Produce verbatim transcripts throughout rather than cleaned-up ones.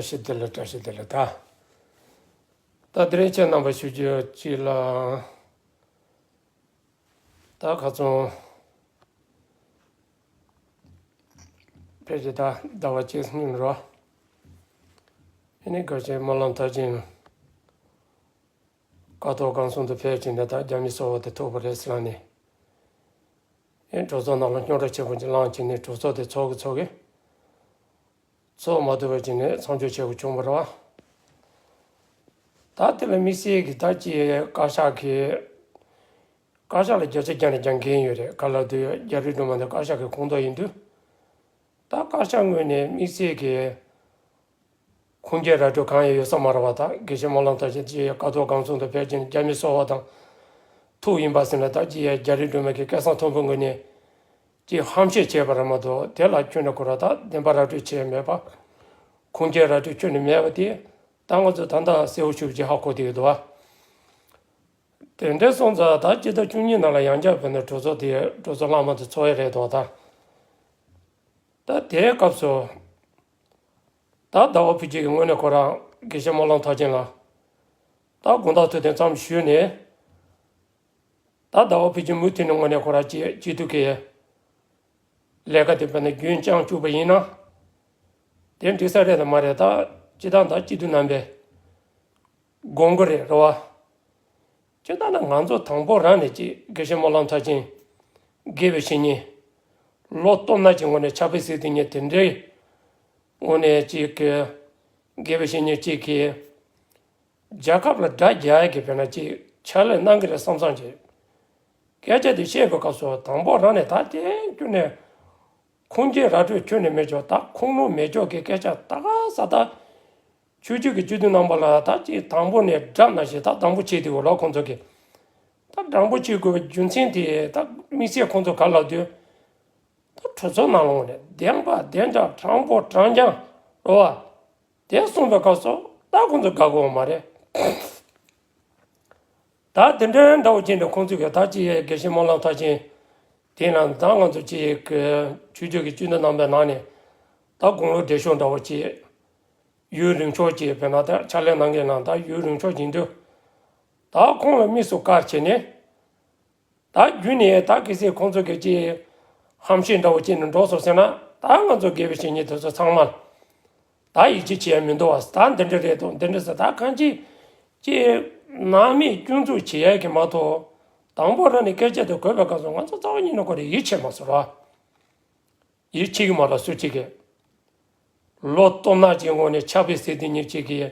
བཀྲ་ཤིས་བདེ་ལེགས། བཀྲ་ཤིས་བདེ་ལེགས། ད་ད་དེ་རིང་ཁྱེད་རྣམ་པ་ཞུ་རྒྱུ་གཅིག་ལ། ད་ཁ་སང་ཕལ་ཆེར་ད་ཟླ་བ་གཅིག་སྔོན་རོ། ཨེ་ནི་དགའ་ཆེན་སྨོན་ལམ་མཐར་ཕྱིན། ཀཿཐོག་སྒང་གསུམ་དུ་ཕེབས་བྱས་ནས་ད་རྒྱ་མི་གསོལ་བ་དེ་ཐོབ་པ་རེད་ཟེར་ལབ་ནས། ཨེ་གྲོས་ཚོགས་ནང་ལ་རྙོག་དྲ་ཆེན་པོ་ཅིག་བསླངས་བྱས་ནས་གྲོས་ཚོགས་དེ་ཚོགས་ཀྱི་ཚོགས་ཀྱི། ཚོགས་མ་ཐུབ་པ་བྱས་ནས་མཚམས་འཇོག་བྱེད་དགོས་བྱུང་བ་རེད་བ། ད་དེ་ལ་དམིགས་བསལ་གྱི་ད་ཅི་བཀའ་ཤག་གིས། བཀའ་ཤག་ལ་བརྒྱ་ཆ་བརྒྱ་ནས་བརྒྱ་འགན་ཡོད་རེད། ག་ལ་དུས་རྒྱ་རིགས་སྒྲོལ་མ་དེ་བཀའ་ཤག་གི་ཁོངས་གཏོགས་ཡིན་དུས། ད་བཀའ་ཤག་ངོས་ནས་དམིགས་བསལ་གྱི་ཁུངས་སྐྱེལ་ར་སྤྲོད་གང་ཡང་ཡོད་ས་མ་རེད་བ། ད་དགེ་བཤེས་སྨོན་ལམ་མཐར་ཕྱིན་གྱིས་ཀཿཐོག་སྒང་གསུམ་དུ་ཕེབས་ཀྱིན་རྒྱ་མི་གསོལ་བ་དང་ཐུག་ཡིན་པ་ཟེར་ན། ད་ཅི་ཡ་རྒྱ་རིགས་སྒྲོལ་མ་གིས་སྐལ་བཟང་མཐོན་པོ་ངོས་ནས་ཅི་ཧམ་བཤད་བྱས་པ་རེད་མ་གཏོགས། དེ་ལ་ཁྱོན་ནས་ཁོ་ར་ད་བདེན་པ་ར་སྤྲོད་བྱས་མེད་པ། ཁུངས་སྐྱེལ་ར་སྤྲོད་ཁྱོན་ནས་མེད་པ་དེ་ད་ང་ཚོ་ད་ལྟ་གསལ་པོ་ཞེ་པོ་ཅིག་ཧ་གོ་བསྡད་ཡོད་འདུག་བ། དེ་འདྲ་སོང་ཙང་ད་སྤྱི་ཟླ་བཅུ་གཉིས་ནང་ལ་ཡང་བསྐྱར་བོད་ནས་གྲོས་ཚོགས་དེ་གྲོས་ཚོགས་བླ་མ་དེ་ཚོགས་ཡ་རེད་དོ། ད་ད་དེའི་སྐབས་སུ་ད་ཟླ་བ་ཕུན་སྐྱིད་ཀྱི་ངོས་ནས་ཁོ་རང་དགེ་བཤེས་སྨོན་ལམ་མཐར་ཕྱིན་ལ་ད་དགོངས་དག་ཐུགས་གཏན་ཙམ་ཞུས་ནས། ད་ཟླ་བ་ཕུན་སྐྱིད་མུ་མཐུད་ནས་ངོས་ནས་ཁོ་རང་སྤྱི་སྤྱི་འཐུས་ཀྱི་ལས་ཀ་དེ་དཔེར་ན་རྒྱུན་བསྐྱངས་བཅུག་པ་ཡིན་ན། དེ་འགྲིག་ས་རེད་དམ་མ་རེད། ད་སྤྱི་བཏང་ད་སྤྱི་འཐུས་རྣམ་པས་དགོངས་ཀྱི་རེད་རེད་བ། སྤྱིར་བཏང་ན་ང་ཚོ་དང་པོ་རང་ནས་ཅིག་དགེ་བཤེས་སྨོན་ལམ་མཐར་ཕྱིན། དགེ་བའི་བཤེས་གཉེན། ལོ་སྟོང་ནང་གི་ངོས་ནས་ཕྱག་དཔེ་གཟིགས་དེ་ཉིད་དེ་འདྲའི་ངོས་ནས་ཅིག་གི་དགེ་བའི་བཤེས་གཉེན་ཅིག་གིས་རྒྱལ་ཁབ་ལ་དགྲ་རྒྱག་ཡ་གི་དཔེར་ན་ཅིག་ཕྱག་ལས་གནང་གི་རེད་བསམ་བསམ་གྱི་སྐད་ཆ་དེ་བཤད་པའི་སྐབས་སུ། དང་པོ་རང་ནས་ད་དེ་ཁྱོན་ནས་ཁུངས་སྐྱེལ་ར་སྤྲོད་ཁྱོན་ནས་མེད་ཆོག་ད་ཁུངས་ལུང་མེད་ཆོག་གི་སྐད་ཆ་ད་ག་ས་ད། ཆོས་བརྒྱུད་ཀྱི་སྤྱི་འཐུས་རྣམ་པ་ལ་ད་ཅིག་དང་པོ་ནས་དགྲ་ནང་བཞིན་ད་དང་པོ་བྱེད་དེ་འོ་ལོག་ཁོང་ཚོ་གིས། ད་དང་པོ་བྱེད་དགོས་པའི་རྒྱུ་མཚན་དེ་ད་དམིགས་བསལ་ཁོང་ཚོ་ག་ལབ་དུས། ད་གྲོས་ཚོགས་ནང་ལོགས་ནས་བདེན་པ་བདེན་འཇགས་དྲང་པོ་དྲང་རྐྱང་རོ་བ། དེ་གསུངས་པའི་སྐབས་སུ་ད་ཁོང་ཚོ་དགའ་གི་ཡོད་མ་རེད། ད་དེ་འདྲའི་འདྲ་བོ་ཅིག་འདྲ་ཁོང་ཚོ་གིས་ད་ཅི་ཡའི་དགེ་བཤེས་སྨོན་ལམ་མཐར་ཕྱིན་དེ་ན་ད་ང་ཚོ་ཅི་ཡའི་གི་ཆོས་བརྒྱུད་ཀྱི་སྤྱི་འཐུས་རྣམ་པའི་ནང་ནས་ད་དགུང་ལོ་བགྲེས་ཤོས་འདྲ་བོ་ཅིག་ཡུན་རིང་ཤོས་ཅིག་དཔེར་ན་ད་ཕྱག་ལས་གནང་མཁན་ནང་ད་ཡུན་རིང་ཤོས་ཡིན་དུས། ད་ཁོང་ལ་དམིགས་སུ་བཀར་བྱས་ནས། ད་རྒྱུན་ནས་ད་གལ་སྲིད་ཁོང་ཚོ་གིས་ཅིག་ཧམ་བཤད་འདྲ་བོ་བྱས་ནས་འགྲོ་སོང་ཟེར་ན། ད་ང་ཚོ་དགེ་བའི་བཤེས་གཉེན་དེ་ཚོ་ཚང་མ་ད་ཡིད་ཆེས་བྱེད་ཡ་མི་འདུག་བ། ད་འདི་འདྲ་རེད་དོ་འདི་འདྲ་ཟེར། ད་གང་ཅི་ཅིག་སྣང་མེད་སྐྱོན་འཛུགས་བྱེད་ཡ་གི་མ་གཏོགས། དང་པོ་རང་ནས་སྐད་ཆ་དེ་གོ་བའི་སྐབས་སུ་ང་ཚོ་རྩ་བ་ཉིད་ནས་ཁོ་རང་ཡིད་ཆེས་མ་སོང་བ། ཡིད་ཆེས་ཀྱི་མ་རེད་སུ་གཅིག་གིས། ལོ་སྟོང་ནང་གི་ངོས་ནས་ཕྱག་དཔེ་གཟིགས་དེ་ཉིད་གཅིག་གིས།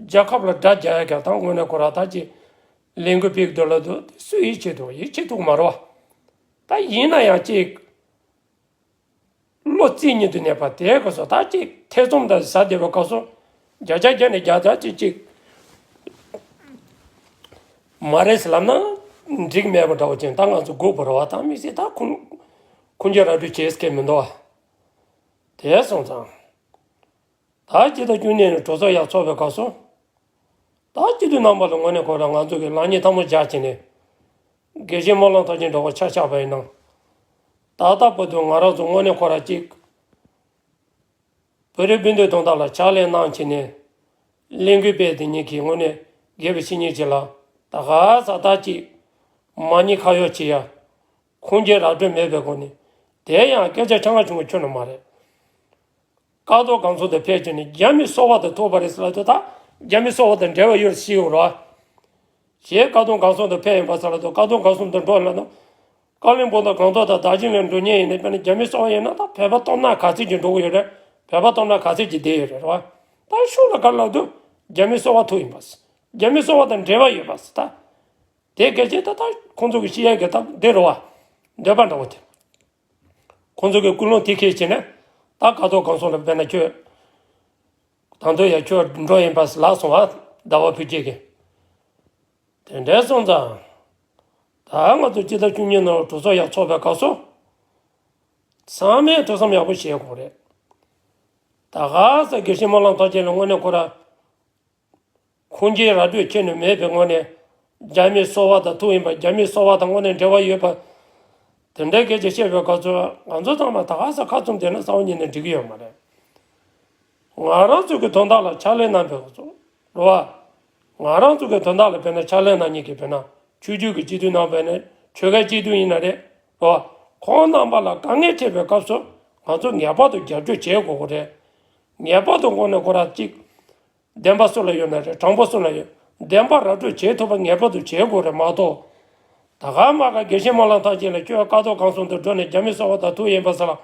རྒྱལ་ཁབ་ལ་དགྲ་རྒྱག་ཡ་གི་ད་ངོས་ནས་ཁོ་རང་ད་ཅིག་ལས་འགུལ་སྤེལ་གྱི་འདུག་ལབ་དུས་སུས་ཡིད་ཆེས་ཐུབ་ཡིད་ཆེས་ཐུབ་མ་རེད་བ། ད་ཡིན་ན་ཡང་ཅིག་བློ་རྩེ་ཉིད་དུ་གནས་པ་དེའི་སྐབས་སུ་ད་ཅིག་ཐེ་ཚོམ་དང་ཟ་བདེ་བའི་སྐབས་སུ་བརྒྱ་ཆ་བརྒྱ་ནས་བརྒྱ་ད་ཅིག་ཅིག་མ་རེད་ཟེར་ལབ་ན་འགྲིག་མེད་པ་འདྲ་བོ་ཅན་ད་ང་ཚོ་སྒུག་པ་རེད་བ། ད་དམིགས་བསལ་ད་ཁུངས་ཁུངས་སྐྱེལ་ར་སྤྲོད་བྱེད་མཁན་མི་འདུག་བ། དེ་སོང་ཙང་། ད་སྤྱི་ཟླ་བཅུ་གཉིས་ནས་གྲོས་ཚོགས་ཡར་ཚོགས་པའི་སྐབས་སུ། ད་སྤྱི་འཐུས་རྣམ་པ་ལ་དངོས་གནས་ཁོ་རང་ང་ཚོ་གི་ལག་གཉིས་ཐལ་མོ་སྦྱར་བྱས་ནས། དགེ་བཤེས་སྨོན་ལམ་མཐར་ཕྱིན་འདྲ་བོ་ཆ་བཞག་པ་ཡིན་ན། ད་ལྟ་བར་དུ་ང་རང་ཚོ་དངོས་གནས་ཁོ་རང་གཅིག་བོད་རིགས་སྤུན་ཟླའི་དོན་དག་ལ་ཕྱག་ལས་གནང་བྱས་ནས། ལས་འགུལ་སྤེལ་དེ་ཉིད་ཀྱིས་དངོས་གནས་དགེ་བའི་བཤེས་གཉེན་ཅིག་ལ་ད་ག་ས་ད་ཅིག་མ་ཉེས་ཁ་གཡོགས་བྱེད་ཡ། ཁུངས་སྐྱེལ་ར་སྤྲོད་མེད་པའི་སྒོ་ནས། དེ་ཡང་སྐད་ཆ་ཆང་ང་ཆུང་ངུ་ཁྱོན་ནས་མ་རེད། ཀཿཐོག་སྒང་ཚོགས་དེ་ཕེབས་བྱས་ནས་རྒྱ་མི་གསོལ་བ་དེ་ཐོབ་པ་རེད་ཟེར་ལབ་དུས། ད་རྒྱ་མི་གསོལ་བ་དང་འབྲེལ་བ་ཡོད་ཞིག་ཡོད་རེད་བ། ཞེས་ཀཿཐོག་སྒང་ཚོགས་དེ་ཕེབས་ཡིན་པ་ཟེར་ལབ་དུས། ཀཿཐོག་སྒང་ཚོགས་དེ་འགྲོ་ལབ་དུས། ཀ་ལོན་སྦུག་དང་སྒང་ཏོག་དང་དར་ཇི་ལིང་འགྲོ་མཁན་ཡིན་ན། དཔེར་ན་རྒྱ་མི་གསོལ་བ་ཡིན་ན་ད་བོད་པ་སྟོང་ནག་ག་ཚོད་ཅིག་འགྲོ་གི་ཡོད་རེད། བོད་པ་སྟོང་ནག་ག་ཚོད་ཅིག་བསྡད་ཡོད་རེད་བ། ད་ཤུགས་ལ་ག་ལབ་དུས་རྒྱ་མི་གསོལ་བ་ཐོབ་ཡིན་པ། རྒྱ་མི་གསོལ་བ་དང་འབྲེལ་བ་ཡོད་པ་ཟེར་ད། དེ་སྐད་ཆ་ད་ད་ཁོང་ཚོ་གི་བཤད་ཡ་གི་ད་འདི་རེད་བ། འདོད་པ་འདྲ་བོ་དེ། ཁོང་ཚོ་གི་ཀུན་སློང་དེ་ཁས་བྱས་ནས། ད་ཀཿཐོག་སྒང་ཚོགས་ལ་དཔེར་ན་ཁྱོད་ད་དུང་ཡར་ཁྱོད་འགྲོ་ཡིན་པ་ལབ་སོང་བ། ཟླ་བ་ཕུན་སྐྱིད་ཀྱིས། དེ་འདྲ་སོང་ཙང་། ད་ང་ཚོ་སྤྱི་ཟླ་བཅུ་གཉིས་ནང་གྲོས་ཚོགས་ཡར་ཚོགས་པའི་སྐབས་སུ། ཚང་མས་ཐུགས་བསམ་ཡག་པོ་བཞེས་དགོས་རེད། ད་ག་ས་དགེ་བཤེས་སྨོན་ལམ་མཐར་ཕྱིན་ལ་དངོས་གནས་ཁོ་ར། ཁུངས་སྐྱེལ་ར་སྤྲོད་ཁྱོན་ནས་མེད་པའི་ངོས་ནས། རྒྱ་མིའི་གསོལ་བ་དང་ཐུག་ཡིན་པ། རྒྱ་མིའི་གསོལ་བ་དང་དངོས་གནས་འབྲེལ་བ་ཡོད་པ། དེ་འདྲའི་སྐད་ཆ་བཤད་པའི་སྐབས་སུ། ང་ཚོ་ཚང་མ་ད་ག་ས་ཁ་བཙུམ་བསྡད་ན་གསལ་པོ་ཉིད་ནས་འགྲིག་གི་ཡོད་མ་རེད། ང་རང་ཚོ་གི་དོན་དག་ལ་ཕྱག་ལས་གནང་བའི་ཚོ་རེད་བ། ང་རང་ཚོ་གི་དོན་དག་ལ་དཔེར་ན་ཕྱག་ལས་གནང་མཁན་གྱི་དཔེར་ན་ཆོས་བརྒྱུད་ཀྱི་སྤྱི་འཐུས་ནང་དཔེར་ན་ཆོལ་ཁའི་སྤྱི་འཐུས་ཡིན་ན་རེད་རེད་བ། ཁོང་རྣམ་པ་ལ་དཀའ་ངལ་འཕྲད་པའི་སྐབས་སུ་ང་ཚོ་ངེས་པར་དུ་རྒྱབ་སྐྱོར་བྱེད་དགོས་ཀྱི་རེད། ངེས་པར་དུ་དངོས་གནས་ཁོ་རང་གཅིག་བདེན་པ་སུ་ལ་ཡོད་ན་རེད། དྲང་པོ་སུ་ལ་ཡོད། བདེན་པ་ར་སྤྲོད་བྱེད་ཐུབ་པ་ངེས་པར་དུ་བྱེད་དགོས་རེད་མ་གཏོགས། ད་ག་མ་ག་དགེ་བཤེས་སྨོན་ལམ་མཐར་ཕྱིན་ལ་ཁྱོད་བཀའ་ཐོག་གང་གསུང་དུ་འགྲོ་ནས་རྒྱ་མི་སོ་པ་དང་ཐུག་ཡིན་པ་ཟེར་ལ།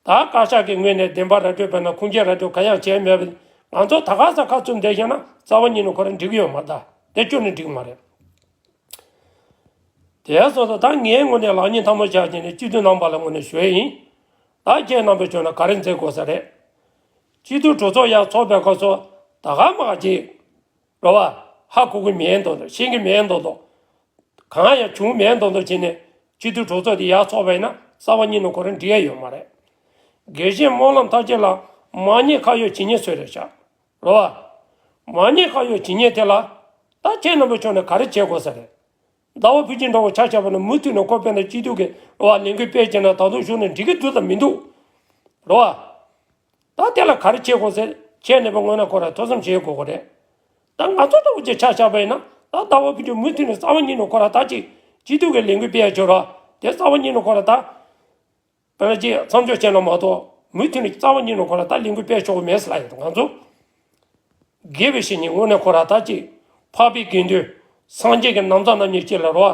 ད་བཀའ་ཤག་གི་ངོས་ནས་བདེན་པ་ར་སྤྲོད་དཔེར་ན་ཁུངས་སྐྱེལ་ར་སྤྲོད་ག་ཡང་བྱས་མེད་པ། ང་ཚོ་ད་ག་ས་ཁ་བཙུམ་བསྡད་བཞག་ན་རྩ་བ་ཉིད་ནས་ཁོ་རང་འགྲིག་གི་ཡོད་མ་རེད། ད་དེ་ཁྱོན་ནས་འགྲིག་གི་མ་རེད། དེ་སོང་ཙང་ད་ངའི་ངོས་ནས་ལག་གཉིས་ཐལ་མོ་སྦྱར་བྱས་ནས་སྤྱི་འཐུས་རྣམ་པ་ལ་ངོས་ནས་ཞུ་ཡས་ཡིན། ད་ཁྱེད་རྣམ་པས་བྱུང་ན་ག་རེ་མཛད་དགོས་ས་རེད། སྤྱི་འཐུས་གྲོས་ཚོགས་ཡར་ཚོགས་པའི་སྐབས་སུ་ད་ག་མ་ག་ཅིག་རེད་བ། ཧ་གོ་གི་མེད་མདོག་མདོག་ཤེས་ཀྱི་མེད་མདོག་མདོག་གང་ཡང་བྱུང་མེད་མདོག་མདོག་བྱས་ནས་སྤྱི་འཐུས་གྲོས་ཚོགས་དེ་ཡར་ཚོགས་པ་ཡིན་ན་རྩ་བ་ཉིད་ནས་ཁོ་རང་འགྲིག་ཡ་ཡོད་མ་རེད། དགེ་བཤེས་སྨོན་ལམ་མཐར་ཕྱིན་ལ་མ་ཉེས་ཁ་གཡོགས་བྱེད་མཁན་ཚོ་རེད་ཤག་རེད་བ། མ་ཉེས་ཁ་གཡོགས་བྱེད་མཁན་དེ་ལ་ད་ཁྱེད་རྣམ་པ་ཕྱོགས་ནས་ག་རེ་བྱེད་དགོས་ས་རེད། ཟླ་བ་ཕུན་སྐྱིད་འདྲ་བོ་ཆ་བཞག་པ་ན་མུ་མཐུད་ནས་ཁོ་དཔེར་ན་སྤྱི་འཐུས་ཀྱི་རེད་བ་ལས་འགུལ་སྤེལ་བྱས་ན་ད་དུང་གཞུག་ནས་འགྲིག་གི་འདུག་དང་མི་འདུག་རེད་བ། ད་དེ་ལ་ག་རེ་བྱེད་དགོས་ཟེར་ཁྱེད་ནས་པ་དངོས་གནས་ཁོ་ར་ཐུགས་བསམ་བཞེས་དགོས་ཀྱི་རེད། ད་ང་ཚོ་ལྟ་བུ་ཅིག་ཆ་བཞག་པ་ཡིན་ན་ད་ཟླ་བ་ཕུན་སྐྱིད་མུ་མཐུད་ནས་རྩ་བ་ཉིད་ནས་ཁོ་ར་ད་ཅིག་སྤྱི་འཐུས་ཀྱི་ལས་འགུལ་སྤེལ་ཡ་བྱོས་ར་དེ་རྩ་བ་ཉིད་ནས་ཁོ་ར་ད། དཔེར་ན་ཅིག་མཚམས་འཇོག་བྱས་ན་མ་གཏོགས་མུ་མཐུད་ནས་རྩ་བ་ཉིད་ནས་ཁོ་ར་ད་ལས་འགུལ་སྤེལ་ཆོག་གི་མེད་ཟེར་ལབ་ཡོད་ང་ཚོ། དགེ་བའི་བཤེས་གཉེན་དངོས་གནས་ཁོ་ར་ད་ཅིག་འཕགས་པའི་དགེ་འདུན་སངས་རྒྱས་ཀྱི་ནམ་བཟའ་རྣམ་གཉིས་ཅིག་ལ་རོ།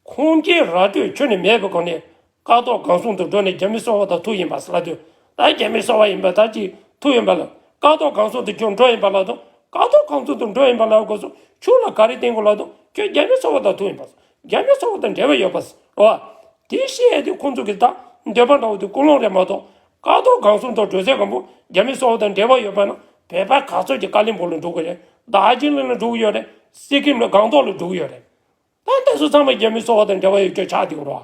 ཁུངས་སྐྱེལ་ར་སྤྲོད་ཁྱོན་ནས་མེད་པའི་སྒོ་ནས་བཀའ་ཐོག་གང་གསུང་དུ་འགྲོ་ནས་རྒྱ་མི་སོ་པ་དང་ཐུག་ཡིན་པ་ཟེར་ལབ་དུས་ད་རྒྱ་མི་སོ་པ་ཡིན་པ་ད་ཅིག་ཐུག་ཡིན་པ་ལ་བཀའ་ཐོག་གང་གསུང་དུ་ཁྱོད་འགྲོ་ཡིན་པ་ལ་དང་བཀའ་ཐོག་གང་གསུང་དུ་འགྲོ་ཡིན་པ་ལ་སྐོར་སོང་ཁྱོད་ལ་ག་རེ་བསྟན་དགོས་ལབ་དང་ཁྱོད་རྒྱ་མི་སོ་པ་དང་ཐུག་ཡིན་པ་རྒྱ་མི་སོ་པ་དང་འབྲེལ་བ་ཡོད་པ་རོ། དེ་བཤད་དུས་ཁོང་ཚོ་གི་ད་འདོད་པ་འདྲ་བོ་དེ་ཀུན་སློང་རེད་མ་གཏོགས་བཀའ་ཐོག་གང་གསུང་དུ་འགྲོ་ཚད་གང་པོ་རྒྱ་མི་སོ་པ་དང་འབྲེལ་བ་ཡོད་པ་ན་བོད་པ་ག་ཚོད་ཀྱི་ཀ་ལིམ་པོང་ལ་འགྲོ་གི་རེད། རྡོ་རྗེ་གླིང་ལ་འགྲོ་གི་ཡོད་རེད། སི་ཀིམ་ལ་སྒང་ཏོག་ལ་འགྲོ་གི་ཡོད་རེད། ད་དེ་ཚོ་ཚང་མ་རྒྱ་མི་སོ་པ་དང་འབྲེལ་བ་ཡོད་ཁྱོད་ཆགས་བསྡད་ཡོད་རོ།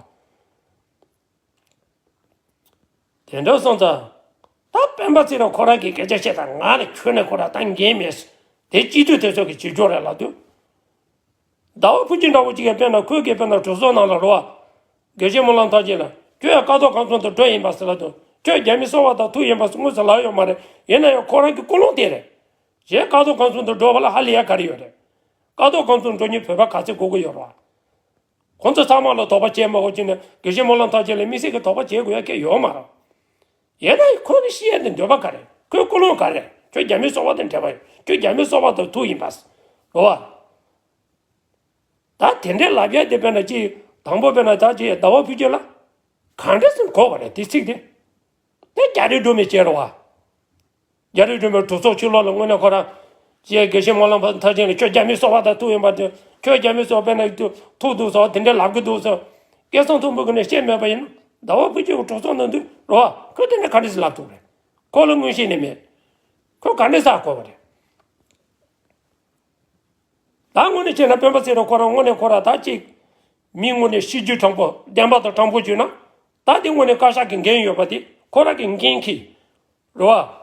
དེ་འདྲ་སོང་ཙང་། ད་སྤེན་པ་ཚེ་རིང་ཁོ་རང་གི་སྐད་ཆ་བཤད་དང་ང་ནི་ཁྱོད་ནས་ཁོ་རང་ད་འགན་མེད། དེ་སྤྱི་འཐུས་དེ་ཚོ་གི་བྱེད་སྐྱོང་རེད་ལབ་དུས། ཟླ་བ་ཕུན་སྐྱིད་འདྲ་བོ་ཅིག་གིས་དཔེར་ན་ཁོས་གིས་དཔེར་ན་གྲོས་ཚོགས་ནང་ལ་རོ། དགེ་བཤེས་སྨོན་ལམ་མཐར་ཕྱིན་ལ་ཁྱོད་ཡང་བཀའ་ཐོག་གང་གསུང་དུ་འགྲོ་ཡིན་པ་ཟེར་ལབ་དུས་ཁྱོད་རྒྱ་མི་སོ་པ་དང་ཐུག་ཡིན་པ་དངོས་སུ་ལབ་ཡོད་མ་རེད། ཡིན་ན་ཡང་ཁོ་རང་གི་ཀུན་སློང་དེ་རེད། གཞན་བཀའ་ཐོག་གང་གསུང་དུ་འགྲོ་བ་ལ་ཧ་ལས་ཡ་ག་རེ་ཡོད་རེད། བཀའ་ཐོག་གང་གསུང་འགྲོ་མཁན་བོད་པ་ག་ཚད་དགོས་ཀྱི་ཡོད་རེད། ཁོང་ཚོ་ཚང་མ་ལ་དོགས་པ་བྱས་མ་དགོས་ཀྱི་ནས་དགེ་བཤེས་སྨོན་ལམ་མཐར་ཕྱིན་ལ་དམིགས་བསལ་གྱི་དོགས་པ་བྱེད་དགོས་ཡ་གལ་ཡོད་མ་རེད། ཡིན་ན་ཁོ་གི་བཤད་ཡ་དེ་འདོད་པ་ག་རེ། ཁོའི་ཀུན་སློང་ག་རེ། ཁྱོད་རྒྱ་མི་སོ་པ་དང་འབྲེལ་བ་ཡོད། ཁྱོད་རྒྱ་མི་སོ་པ་དང་ཐུག་ཡིན་པ། རེད་བ། ད་དེ་འདྲའི་ལབ་ཡ་དེ་དཔེར་ན་ཅི། དང་པོ་དཔེར་ན་ད་ཅི་ཟླ་བ་ཕུན་སྐྱིད་ལ། གང་འདྲ་སེམས་གོ་བ་རེད་དེ་ཚིག་དེ། དེ་རྒྱ་རིགས་སྒྲོལ་མའི་སྐད་རེད་བ། རྒྱ་རིགས་སྒྲོལ་མའི་གྲོས་ཚོགས་ཕྱི་ལོགས་ལ་དངོས་གནས་ཁོ་རང་། ཅེས་དགེ་བཤེས་སྨོན་ལམ་མཐར་ཕྱིན་ལ་ཁྱོད་རྒྱ་མི་སོ་པ་དང་ཐུག་ཡིན་པ་དེ་ཁྱོད་རྒྱ་མི་སོ་པ་ན་ཐུག་འདུག་སོ་དེ་འདྲའི་ལབ་གི་འདུག་སོ། སྐལ་བཟང་མཐོན་པོ་གི་ནས་བཤད་མེད་པ་ཡིན་ན་ཟླ་བ་ཕུན་སྐྱིད་ཀྱི་གྲོས་ཚོགས་ནང་དུ་རོ། ཁོས་དེ་འདྲ་ག་འདྲ་ཞིག་ལབ་ཐུབ་རེད། ཁོ་ལ་མངོན་ཤེས་ནི་མེད། ཁོས་ག་འདྲ་ཟ་གོ་བ་རེད། ད་དངོས་གནས་བྱས་ན་སྤེན་པ་ཚེ་རིང་ཁོ་རང་དངོས་གནས་ཁོ་རང་ད་ཅིག་མི་དངོས་གནས་གཤིས་རྒྱུད་དྲང་པོ་བདེན་པ་དང་དྲང་པོ་བརྗོད་ན། ད་དེ་དངོས་གནས་བཀའ་ཤག་གི་འགན་ཡོད་པ་དེ་ཁོ་རང་གི་འགན་འཁྱེར། རེད་བ།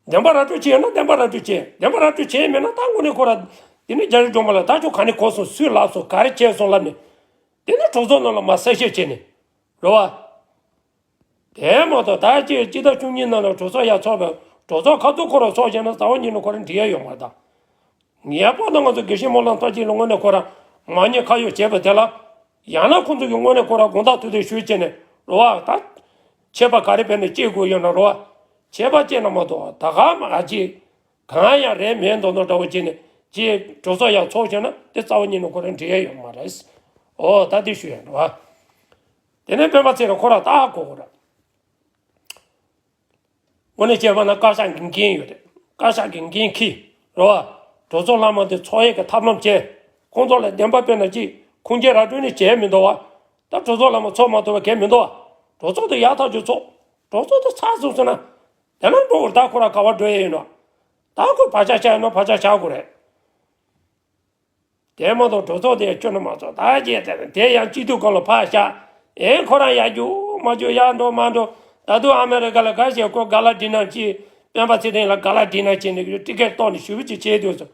བདེན་པ་ར་སྤྲོད་བྱས་ན་བདེན་པ་ར་སྤྲོད་བྱས། བདེན་པ་ར་སྤྲོད་བྱས་མེད་ན་ད་དངོས་གནས་ཁོ་རང་དེ་ནི་རྒྱ་རིགས་སྒྲོལ་མ་ལ་ད་ཁྱོད་ག་ནས་གོ་སོང་། སུས་ལབ་སོང་། ག་རེ་བྱས་སོང་ལབ་ནས། དེ་ནི་གྲོས་ཚོགས་ནང་ལ་མར་གསལ་བཤད་བྱས་ནས། རེད་བ། དེ་མ་གཏོགས་ད་ཅིག་སྤྱི་ཟླ་བཅུ་གཉིས་ནང་ལ་གྲོས་ཚོགས་ཡར་ཚོགས་པའི་གྲོས་ཚོགས་ཁ་ཐུག་ཁོ་རང་ཚོགས་བྱས་ན་རྩ་བ་ཉིད་ནས་ཁོ་རང་འགྲིག་ཡ་ཡོད་མ་རེད་ད། ངེས་པར་དུ་ང་ཚོ་དགེ་བཤེས་སྨོན་ལམ་མཐར་ཕྱིན་ལ་དངོས་གནས་ཁོ་རང་མ་ཉེས་ཁ་གཡོགས་བྱས་པ་དེ་ལ། ཡང་ན་ཁོང་ཚོ་གིས་དངོས་གནས་ཁོ་རང་དགོངས་དག་ཐུགས་བདེ་ཞུས་བྱས་ནས་རེད་བ། ད་ཆད་པ་ག་རེ་བྱས་ནས་བཅད་དགོས་ཡོད་ན་རེད་བ། ཆད་པ་བཅད་ན་མ་གཏོགས་ད་ག་མ་ཨ་ཅེ། གང་ཡང་རེད་མེད་མདོག་མདོག་འདྲ་བོ་བྱས་ནས་ཅེས་གྲོས་ཚོགས་ཡར་ཚོགས་བྱས་ན་དེ་རྩ་བ་ཉིད་ནས་ཁོ་རང་འགྲིག་ཡ་ཡོད་མ་རེད། ཨོ་ད་དེ་ཞུ་ཡ་རེད་བ། དེ་ནས་སྤེན་པ་ཚེ་རིང་ཁོ་རང་ད་ཧ་གོ་གོ་ར། དངོས་གནས་བྱས་པ་ན་བཀའ་ཤག་གི་འགན་ཡོད་རེད། བཀའ་ཤག་གི་འགན་འཁྱེར། རེད་བ། གྲོས་ཚོགས་ལྷག་མ་དེ་ཚོགས་ཡས་ཀྱི་ཐབས་ལམ་བྱས། ཁོང་ཚོ་ལ་བདེན་པ་དཔེར་ན་ཅིག་ཁུངས་སྐྱེལ་ར་སྤྲོད་ནས་བྱས་མི་འདུག་བ། ད་གྲོས་ཚོགས་ལྷག་མ་ཚོགས་མ་ཐུབ་པ་གལ་མི་འདུག་བ། གྲོས་ཚོགས་དེ་ཡག་ཐག་ཆོད་ཚོགས། གྲོས་ཚོགས་དེ་ཚར་སོང་ཟེར་ན། དེ་ན་འགྲོ་བར་ད་ཁོ་ར་ག་བ་འགྲོ་ཡས་ཡིན་ནོ། ད་ཁོས་བག་ཆགས་བཞག་ཡིན་ནོ་བག་ཆགས་བཞག་དགོས་རེད། དེ་མ་གཏོགས་གྲོས་ཚོགས་དེ་ཁྱོན་ནས་མ་ཚོགས་ད་རྗེས་དེ་དེ་ཡང་སྤྱི་འཐུས་སྐོར་ལ་ཕར་བཞག་ཨེ་ཁོ་རང་ཡར་རྒྱུག་མར་རྒྱུག་ཡར་འགྲོ་མར་འགྲོ། ད་དུང་ཨ་མེ་རི་ཀ་ལ་ག་ཞིག་ཁོ་ག་ལ་འགྲིག་ན་ཅི། སྤེན་པ་ཚེ་རིང་ལ་ག་ལ་འགྲིག་ན་ཅི་ནས་ཀྱི་ཊི་ཀེ་ཊི་གཏོང་ནས་ཞུ་བ་ཅིག་བྱས་དུས་སོ།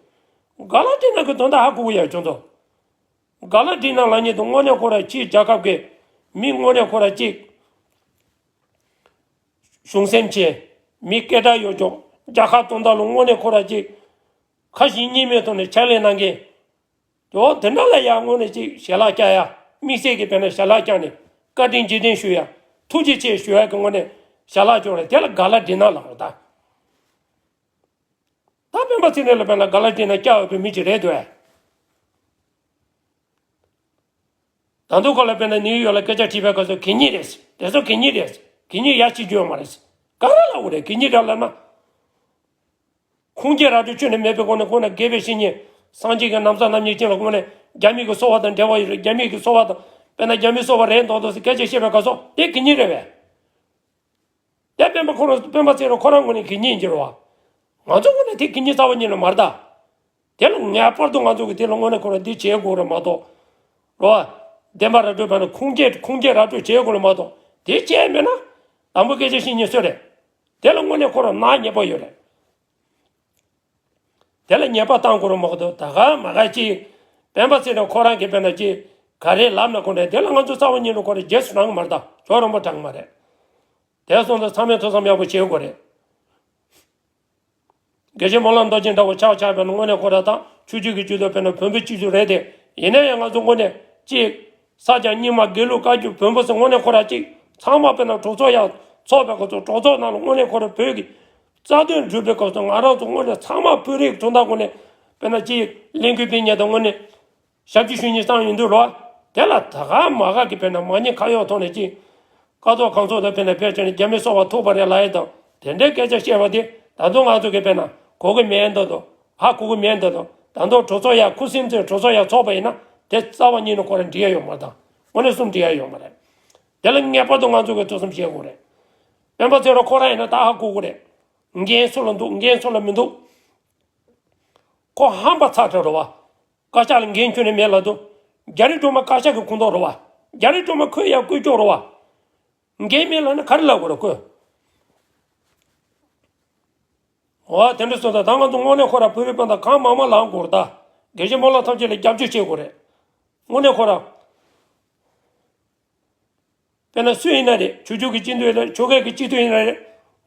ག་ལ་འགྲིག་ན་གི་དོན་དག་ཧ་གོ་གི་ཡ་ཁྱོད་ཚོ། ག་ལ་འགྲིག་ན་ལབ་མཁན་དེ་དངོས་གནས་ཁོ་རང་ཕྱིའི་རྒྱལ་ཁབ་ཀྱི་མི་དངོས་གནས་ཁོ་རང་གཅིག་གཞུང་སེམས་ཅན། མི་སྐད་གྲགས་ཡོད་ཀྱང་རྒྱལ་ཁ་གཏོང་སྟངས་ལ་དངོས་གནས་ཁོ་ར་ཅིག་ཁ་ཞེ་གཉིས་མེད་ཐོག་ནས་ཕྱག་ལས་གནང་མཁན། ཨོ་དེ་འདྲ་ལ་ཡང་དངོས་གནས་ཅིག་ཞལ་ལག་བཀྱག་ཡ། དམིགས་བསལ་གྱི་དཔེར་ན་ཞལ་ལག་བཀྱག་ནས་བཀའ་དྲིན་རྗེས་དྲན་ཞུ་ཡ། ཐུགས་རྗེ་ཆེ་ཞུ་ཡ་གི་དངོས་གནས་ཞལ་ལག་བཀྱག་རེད། དེ་ལ་ག་ལ་འགྲིག་ན་ལབ་རེད་ད། ད་སྤེན་པ་ཚེ་རིང་ལ་དཔེར་ན་ག་ལ་འགྲིག་ན་བཀྱག་ཡོད་པའི་མི་ཅིག་རེད་འདུག་ཨེ། ད་དུང་ཁོ་ལ་དཔེར་ན་ནིའུ་ཡོག་ལ་སྐད་ཆ་དྲིས་པའི་སྐབས་སུ་གད་སྙིགས་རེད། དེ་ཚོ་གད་སྙིགས་རེད། གད་སྙིགས་ཡ་བྱེད་རྒྱུ་ཡོད་མ་རེད། ག་རེ་ལབ་དགོས་རེད། གད་སྙིགས་རེད་ལབ་ན། ཁུངས་སྐྱེལ་ར་སྤྲོད་ཁྱོན་ནས་མེད་པའི་སྒོ་ནས་ཁོང་ན་དགེ་བའི་བཤེས་གཉེན་སངས་རྒྱས་ཀྱི་ན་བཟའ་རྣམ་གཉིས་ཅན་ལ་དངོས་གནས་རྒྱ་མི་གི་སོ་པ་དང་འབྲེལ་བ་ཡོད་རེད། རྒྱ་མི་གི་སོ་པ་དང་དཔེར་ན་རྒྱ་མི་སོ་པ་རེད་མདོག་མདོག་ཟེར་སྐད་ཆ་བཤད་པའི་སྐབས་སུ་དེ་གད་སྙིགས་རེད་པས། དེ་སྤེན་པ་ཁོ་རང་སྤེན་པ་ཚེ་རིང་ཁོ་རང་ངོས་ནས་གད་སྙིགས་ཡིན་གྱི་རེད་བ། ང་ཚོ་ངོས་ནས་དེ་གད་སྙིགས་རྩ་བ་ཉིད་ནས་མ་རེད་ད། དེ་ལ་ངེས་པར་དུ་ང་ཚོ་གི་དེ་ལ་དངོས་གནས་ཁོ་རང་འདི་བྱེད་དགོས་རེད་མ་གཏོགས། རེད་བ། བདེན་པ་ར་སྤྲོད་པ་ནི་ཁུངས་སྐྱེལ་ཁུངས་སྐྱེལ་ར་སྤྲོད་བྱེད་དགོས་རེད་མ་གཏོགས་དེ་བྱས་མེད་ན། དང་པོ་སྐད་ཆ་བཤད་ཉེས་སུ་རེད། དེ་ལ་དངོས་གནས་ཁོ་རང་ནག་ཉེས་པ་ཡོད་རེད། དེ་ལ་ཉེས་པ་བཏང་དགོས་རེད་མ་གཏོགས་ད་ག་མ་ག་ཅིག་སྤེན་པ་ཚེ་རིང་ཁོ་རང་གིས་དཔེར་ན་ཅིག་ག་རེ་ལབ་ན་ཁོ་འདྲ་དེ་ལ་ང་ཚོ་རྩ་བ་ཉིད་ནས་ཁོ་རང་རྗེས་སུ་འབྲང་གི་མ་རེད་ད། ཇོ་རིན་པོ་འབྲང་གི་མ་རེད། དེ་སོང་ཙང་ཚང་མས་ཐུགས་བསམ་ཡག་པོ་བྱེད་དགོས་རེད། དགེ་བཤེས་སྨོན་ལམ་རྡོ་རྗེ་འདྲ་བོ་ཆགས་ཆགས་པས་ན་དངོས་གནས་ཁོ་ར་དང་ཆོས་བརྒྱུད་ཀྱི་སྤྱི་ཚོགས་དཔེར་ན་བོན་པོའི་སྤྱི་ཚོགས་རེད་དེ། ཡིན་ན་ཡང་ང་ཚོ་དངོས་གནས་ཅིག་ས་སྐྱ་རྙིང་མ་དགེ་ལུགས་བཀའ་བརྒྱུད་བོན་པོ་ཟེར་དངོས་གནས་ཁོ་ར་ཅིག་ཚང་མ་དཔེར་ན་གྲོས་ཚོགས་ཡར་ཚོགས་པའི་སྐབས་སུ་གྲོས་ཚོགས་ནང་ལ་དངོས་གནས་ཁོ་ར་བོད་ཀྱི་རྩ་དོན་སྒྲུབ་པའི་སྐབས་སུ་ང་རང་ཚོ་དངོས་གནས་ཚང་མ་བོད་རིགས་གྲོས་འདེམས་དངོས་གནས་དཔེར་ན་ཅིག་ལས་འགུལ་སྤེལ་མཁན་དང་དངོས་གནས། ཞབས་ཕྱི་ཞུ་མཁན་ཙམ་ཡིན་དུས་རོ། དེ་ལ་ད་ག་མ་ག་གི་དཔེར་ན་མ་ཉེས་ཁ་གཡོག་ཐོག་ནས་ཅིག་ཀ་ཐོག་ཁང་ཚོགས་དང་དཔེར་ན་ཕལ་ཆེར་ནས་རྒྱ་མི་སོ་པ་ཐུག་པ་རེད་ལབ་ཡས་དང་དེ་འདྲའི་སྐད་ཆ་བཤད་པ་དེ་ད་དུང་ང་ཚོ་གི་དཔེར་ན་གོ་གི་མེད་འདོད་དོ། ཧ་གོ་གི་མེད་འདོད་དོ། ད་དུང་གྲོས་ཚོགས་ཡ་ཁུ་སིམ་ཚེ་གྲོས་ཚོགས་ཡ་ཚོགས་པ་ཡིན་ན་དེ་རྩ་བ་ཉིད་ནས་ཁོ་རང་འགྲིག་ཡ་ཡོད་མ་རེད་དང་། དངོས་གནས་གསུམ་འགྲིག་ཡ་ཡོད་མ་རེད། དེ་ལ་ངེས་པར་དུ་ང་ཚོ་གི་ཐུགས་བསམ་བཞེས་དགོས་རེད། སྤེན་པ་ཚེ་རིང་ཁོ་རང་ཡིན་ན་ད་ཧ་གོ་གི་རེད། འགན་སུ་ལ་འདུག་འགན་སུ་ལ་མི་འདུག་ཁོ་ཧམ་པ་ཚ་དྲགས་རེད་བ། བཀའ་ཤག་ལ་འགན་ཁྱོན་ནས་མེད་ལབ་དུས། རྒྱ་རིགས་སྒྲོལ་མ་བཀའ་ཤག་གི་ཁོངས་གཏོགས་རེད་བ། རྒྱ་རིགས་སྒྲོལ་མ་ཁོས་ཡང་བསྐོས་ཀྱོག་རེད་བ། འགན་མེད་ལབ་ན་ག་རེ་ལབ་དགོས་རེད་ཁོས། འོ་དེ་འདྲ་སོང་ཙང་ད་ང་ཚོ་དངོས་གནས་ཁོ་ར་བོད་རིགས་སྤུན་ཟླ་གང་མང་མང་ལངས་དགོས་རེད་ད། དགེ་བཤེས་སྨོན་ལམ་ཐམས་ཅད་ལ་རྒྱབ་སྐྱོར་བྱེད་དགོས་རེད། དངོས་གནས་ཁོ་ར། དཔེར་ན་སུ་ཡིན་ན་རེད། ཆོས་བརྒྱུད་ཀྱི་སྤྱི་འཐུས་ཡིན་ན་རེད། ཆོལ་ཁའི་གི་སྤྱི་འཐུས་ཡིན་ན་རེད།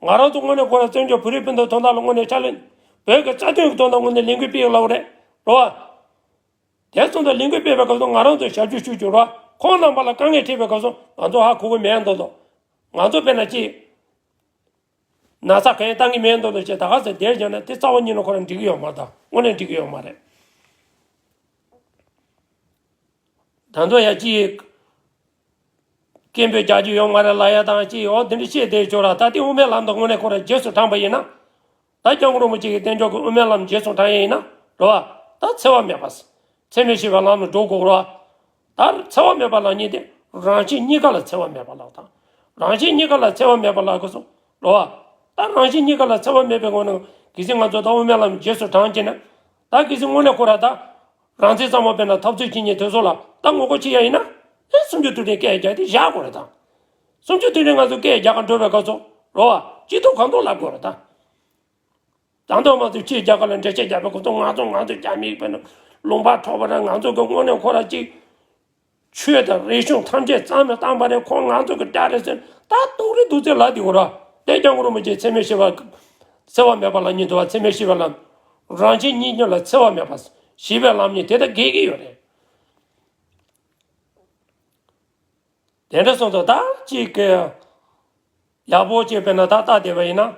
ང་རང་ཚོ་དངོས་གནས་ཁོ་རང་བཙན་བྱོལ་བོད་རིགས་སྤུན་ཟླ་དོན་དག་ལ་དངོས་གནས་ཕྱག་ལས། བོད་ཀྱི་རྩ་དོན་གྱི་དོན་དག་དངོས་གནས་ལས་འགུལ་སྤེལ་ཡོད་ལབ་རེད། རེད་བ། དེ་ཚོ་ཚོ་ལས་འགུལ་སྤེལ་བའི་སྐབས་སུ་ང་རང་ཚོ་ཞབས་ཞུ་ཞུ་རྒྱུ་རེད་བ། ཁོང་རྣམ་པ་ལ་དཀའ་ངལ་འཕྲད་པའི་སྐབས་སུ་ང་ཚོ་ཧ་གོ་གི་མེད་འདོད་དོ། ང་ཚོ་དཔེར་ན་ཅི། ན་ཚ་གང་ཡང་བཏང་གི་མེད་འདོད་དོ་ཅེས་ད་ག་ཚོད་བསྡད་བཞག་ན་དེ་རྩ་བ་ཉིད་ནས་ཁོ་རང་འགྲིག་གི་ཡོད་མ་རེད་ད། དངོས་གནས་འགྲིག་གི་ཡོད་མ་རེད། ད་དུང་ཡང་ཅིག་སྐད་འབོད་རྒྱག་རྒྱུ་ཡོད་མ་རེད་ལབ་ཡ་དང་ཅིག་འོ་དེ་འདྲ་བཤད་བསྡད་ཆོག་ར། ད་དེ་དབུ་མའི་ལམ་དུ་དངོས་གནས་ཁོ་རང་རྗེས་སུ་འབྲངས་པ་ཡིན་ན། ད་སྐྱབས་མགོན་རིན་པོ་ཆེ་གི་བསྟན་བཅོས་ཀྱི་དབུ་མའི་ལམ་རྗེས་སུ་འབྲང་ཡ་ཡིན་ན་རེད་བ། ད་འཚེ་བ་མེད་པ། འཚེ་མེད་ཞི་བའི་ལམ་ལ་འགྲོ་དགོས་རེད་བ། ད་འཚེ་བ་མེད་པ་ལབ་མཁན་དེ་རང་གཞན་གཉིས་ཀ་ལ་འཚེ་བ་མེད་པ་ལབ་དང་། རང་གཞན་གཉིས་ཀ་ལ་འཚེ་བ་མེད་པ་ལབ་དགོས་སོ། རེད་བ། ད་རང་གཞན་གཉིས་ཀ་ལ་འཚེ་བ་མེད་པའི་ངོས་ནས་གལ་སྲིད་ང་ཚོ་ད་དབུ་མའི་ལམ་རྗེས་སུ་འབྲང་བྱས་ན། ད་གལ་སྲིད་དངོས་གནས་ཁོ་ར་ད། རང་བཙན་གཙང་མ་སྤེལ་ན་འཐབ་རྩོད་བྱེད་མཁན་དེ་ཚོ་ལ་ད་ངོ་རྒོལ་བྱེད་ཡ་ཡིན་ན། ཨེ་སུམ་ཅུ་དུས་དྲན་སྐད་རྒྱག་དེ་བཞག་དགོས་རེད་ད། སུམ་ཅུ་དུས་དྲན་ང་ཚོ་སྐད་རྒྱག་ག་འགྲོ་བའི་སྐབས་སུ་རོ་བ་སྐྱིད་སྡུག་གང་ཐུབ་ལབ་དགོས་རེད་ད། ད་མདོ་མ་ཚོས་སྐད་རྒྱག་ག་ལ་འགྲེལ་བཤད་རྒྱག་པའི་སྐབས་སུ་ང་ཚོ་ང་ཚོ་རྒྱ་མིའི་བོད་ནང་ལུང་པ་འཕྲོག་པ་ར་ང་ཚོ་གི་དངོས་གནས་ཁོ་ར་གཅིག་ཆོས་དང་རིག་གཞུང་ཐམས་ཅད་གཙང་མ་བཏང་པ་རེད། ཁོང་ང་ཚོ་གི་དགྲ་རེད་ཟེར་ད་སྡུག་རུ་སྡུག་ཚད་ལབ་དེ་གོ་ར། དེ་སྐྱབས་མགོན་རིན་པོ་ཆེ་འཚེ་མེད་ཞི་བ། འཚེ་བ་མེད་པ་ལ་ཉིད་འདུལ་བ་འཚེ་མེད་ཞི་བའི་ལམ། རང་གཞན་གཉིས་ཀྱང་ལ་འཚེ་བ་མེད་པ། ཞི་བའི་ལམ་གཉིས་དེ་ལྟར་འགལ་གྱི་ཡོད་རེད། དེ་འདྲ་སོང་ཙང་ད་གཅིག་གི་ཡག་པོ་གཅིག་དཔེར་ན་ད་ལྟ་བསྡད་པ་ཡིན་ན།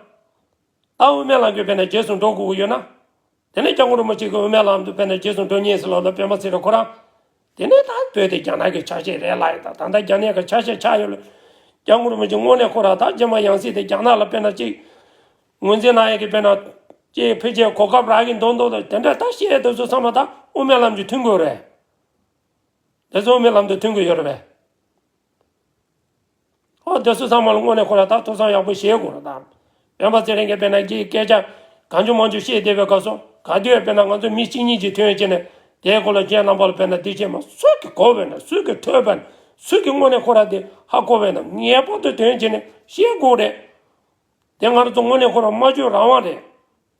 ད་དབུ་མའི་ལམ་གྱི་དཔེར་ན་རྗེས་སུ་འགྲོ་དགོས་ཀྱི་ཡོད་ན། དེ་ནས་སྐྱབས་མགོན་རིན་པོ་ཆེ་གི་དབུ་མའི་ལམ་དུ་དཔེར་ན་རྗེས་སུ་འགྲོ་ཉན་ཟེར་ལབ་ན་སྤེན་པ་ཚེ་རིང་ཁོ་རང་། དེ་ནས་ད་བོད་དེ་རྒྱ་ནག་གི་ཆ་ཤས་རེད་ལབ་ཡིན། ད་ད་ལྟ་རྒྱ་ནག་གི་ཆ་ཤས་ཆགས་ཡོད་ལ། སྐྱབས་མགོན་རིན་པོ་ཆེ་དངོས་གནས་ཁོ་རང་ད་རྗེས་མ་ཡང་སྲིད་དེ་རྒྱ་ནག་ལ་དཔེར་ན་གཅིག་ངོས་འཛིན་གནང་ཡས་ཀྱི་དཔེར་ན། གཅིག་ཕལ་ཆེར་གོ་སྐབས་རག་གི་འདུག་འདུག་ལ་དེ་འདྲ་ད་བཤད་དེ་ཚོ་ཚང་མ་ད་དབུ་མའི་ལམ་གྱི་མཐུན་དགོས་རེད། དེ་ཚོ་དབུ་མའི་ལམ་དུ་མཐུན་དགོས་ཡོད་རེད་པས། ཨོ་དེ་ཚོ་ཚང་མ་ལ་དངོས་གནས་ཁོ་ར་ད་ཐུགས་བསམ་ཡག་པོ་བཞེས་དགོས་རེད་ད། སྤེན་པ་ཚེ་རིང་གིས་དཔེར་ན་གྱི་སྐད་ཆ་གང་བྱུང་མང་བྱུང་བཤད་བསྡད་པའི་སྐབས་སུ་ག་དུས་དཔེར་ན་ང་ཚོ་མི་གཅིག་གཉིས་ཀྱིས་ཐོན་བྱས་ནས་དེའི་སྐོར་ལ་ཁྱེད་རྣམ་པ་ལ་དཔེར་ན་འདི་བྱས་མ་སུ་གིས་གོ་བས་ན་སུ་གིས་ཐོས་པས་ན་སུ་གིས་དངོས་གནས་ཁོ་ར་དེ་ཧ་གོ་བས་ན་ངེས་པར་དུ་ཐོན་བྱས་ནས་བཤད་དགོས་རེད། དེ་ང་རང་ཚོ་དངོས་གནས་ཁོ་ར་སྨྲ་བརྗོད་རང་དབང་རེད།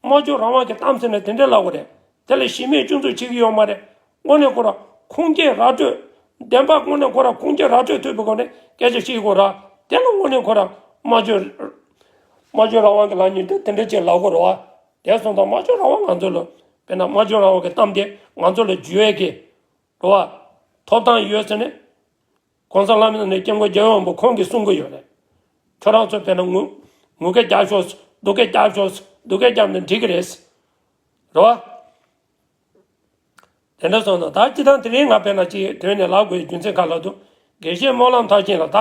སྨྲ་བརྗོད་རང་དབང་གི་གཏམ་ཟེར་ན་དེ་འདྲ་ལབ་དགོས་རེད། དེ་ལ་གཞི་མེད་སྐྱོན་འཛུགས་བྱེད་ཀྱི་ཡོད་མ་རེད། དངོས་གནས་ཁོ་ར་ཁུངས་སྐྱེལ་ར་སྤྲོད། བདེན་པ་དངོས་གནས་ཁོ་ར་ཁུངས་སྐྱེལ་ར་སྤྲོད་ཐུབ་པའི་སྒོ་ནས་སྐད་ཆ་བཤད་དགོས་ར། དེ་ལ་དངོས་གནས་ཁོ་ར་སྨྲ་བརྗོད་ སྨྲ་བརྗོད་རང་དབང་གི་ལབ་མཁན་དེ་དེ་འདྲ་ཅིག་ལབ་དགོས་རེད་བ། དེ་སོང་ཙང་སྨྲ་བརྗོད་རང་དབང་ང་ཚོ་ལ་དཔེར་ན་སྨྲ་བརྗོད་རང་དབང་གི་གཏམ་དེ་ང་ཚོ་ལ་བརྗོད་ཡས་ཀྱི་རེད་བ། ཐོབ་ཐང་ཡོད་ཟེར་ནས། གོང་ས་ལྷ་མི་ནས་སྐྱབས་མགོན་རྒྱལ་བའི་དབང་པོ་ཁོང་གིས་གསུང་གི་ཡོད་རེད། ཁྱོད་རང་ཚོ་དཔེར་ན་ངུ་ངུ་སྐད་རྒྱག་ཤོག་སྡུག་སྐད་རྒྱག་ཤོག་སྡུག་སྐད་རྒྱབ་ནས་འགྲིག་གི་རེད། རེད་བ། དེ་འདྲ་སོང་ཙང་ད་སྤྱིར་བཏང་དེ་རིང་ང་དཔེར་ན་ཅིག་དོན་ནས་ལབ་དགོས་རྒྱུ་མཚན་ག་ལ་འདུག་དགེ་བཤེས་སྨོན་ལམ་མཐར་ཕྱིན་ལ་ད་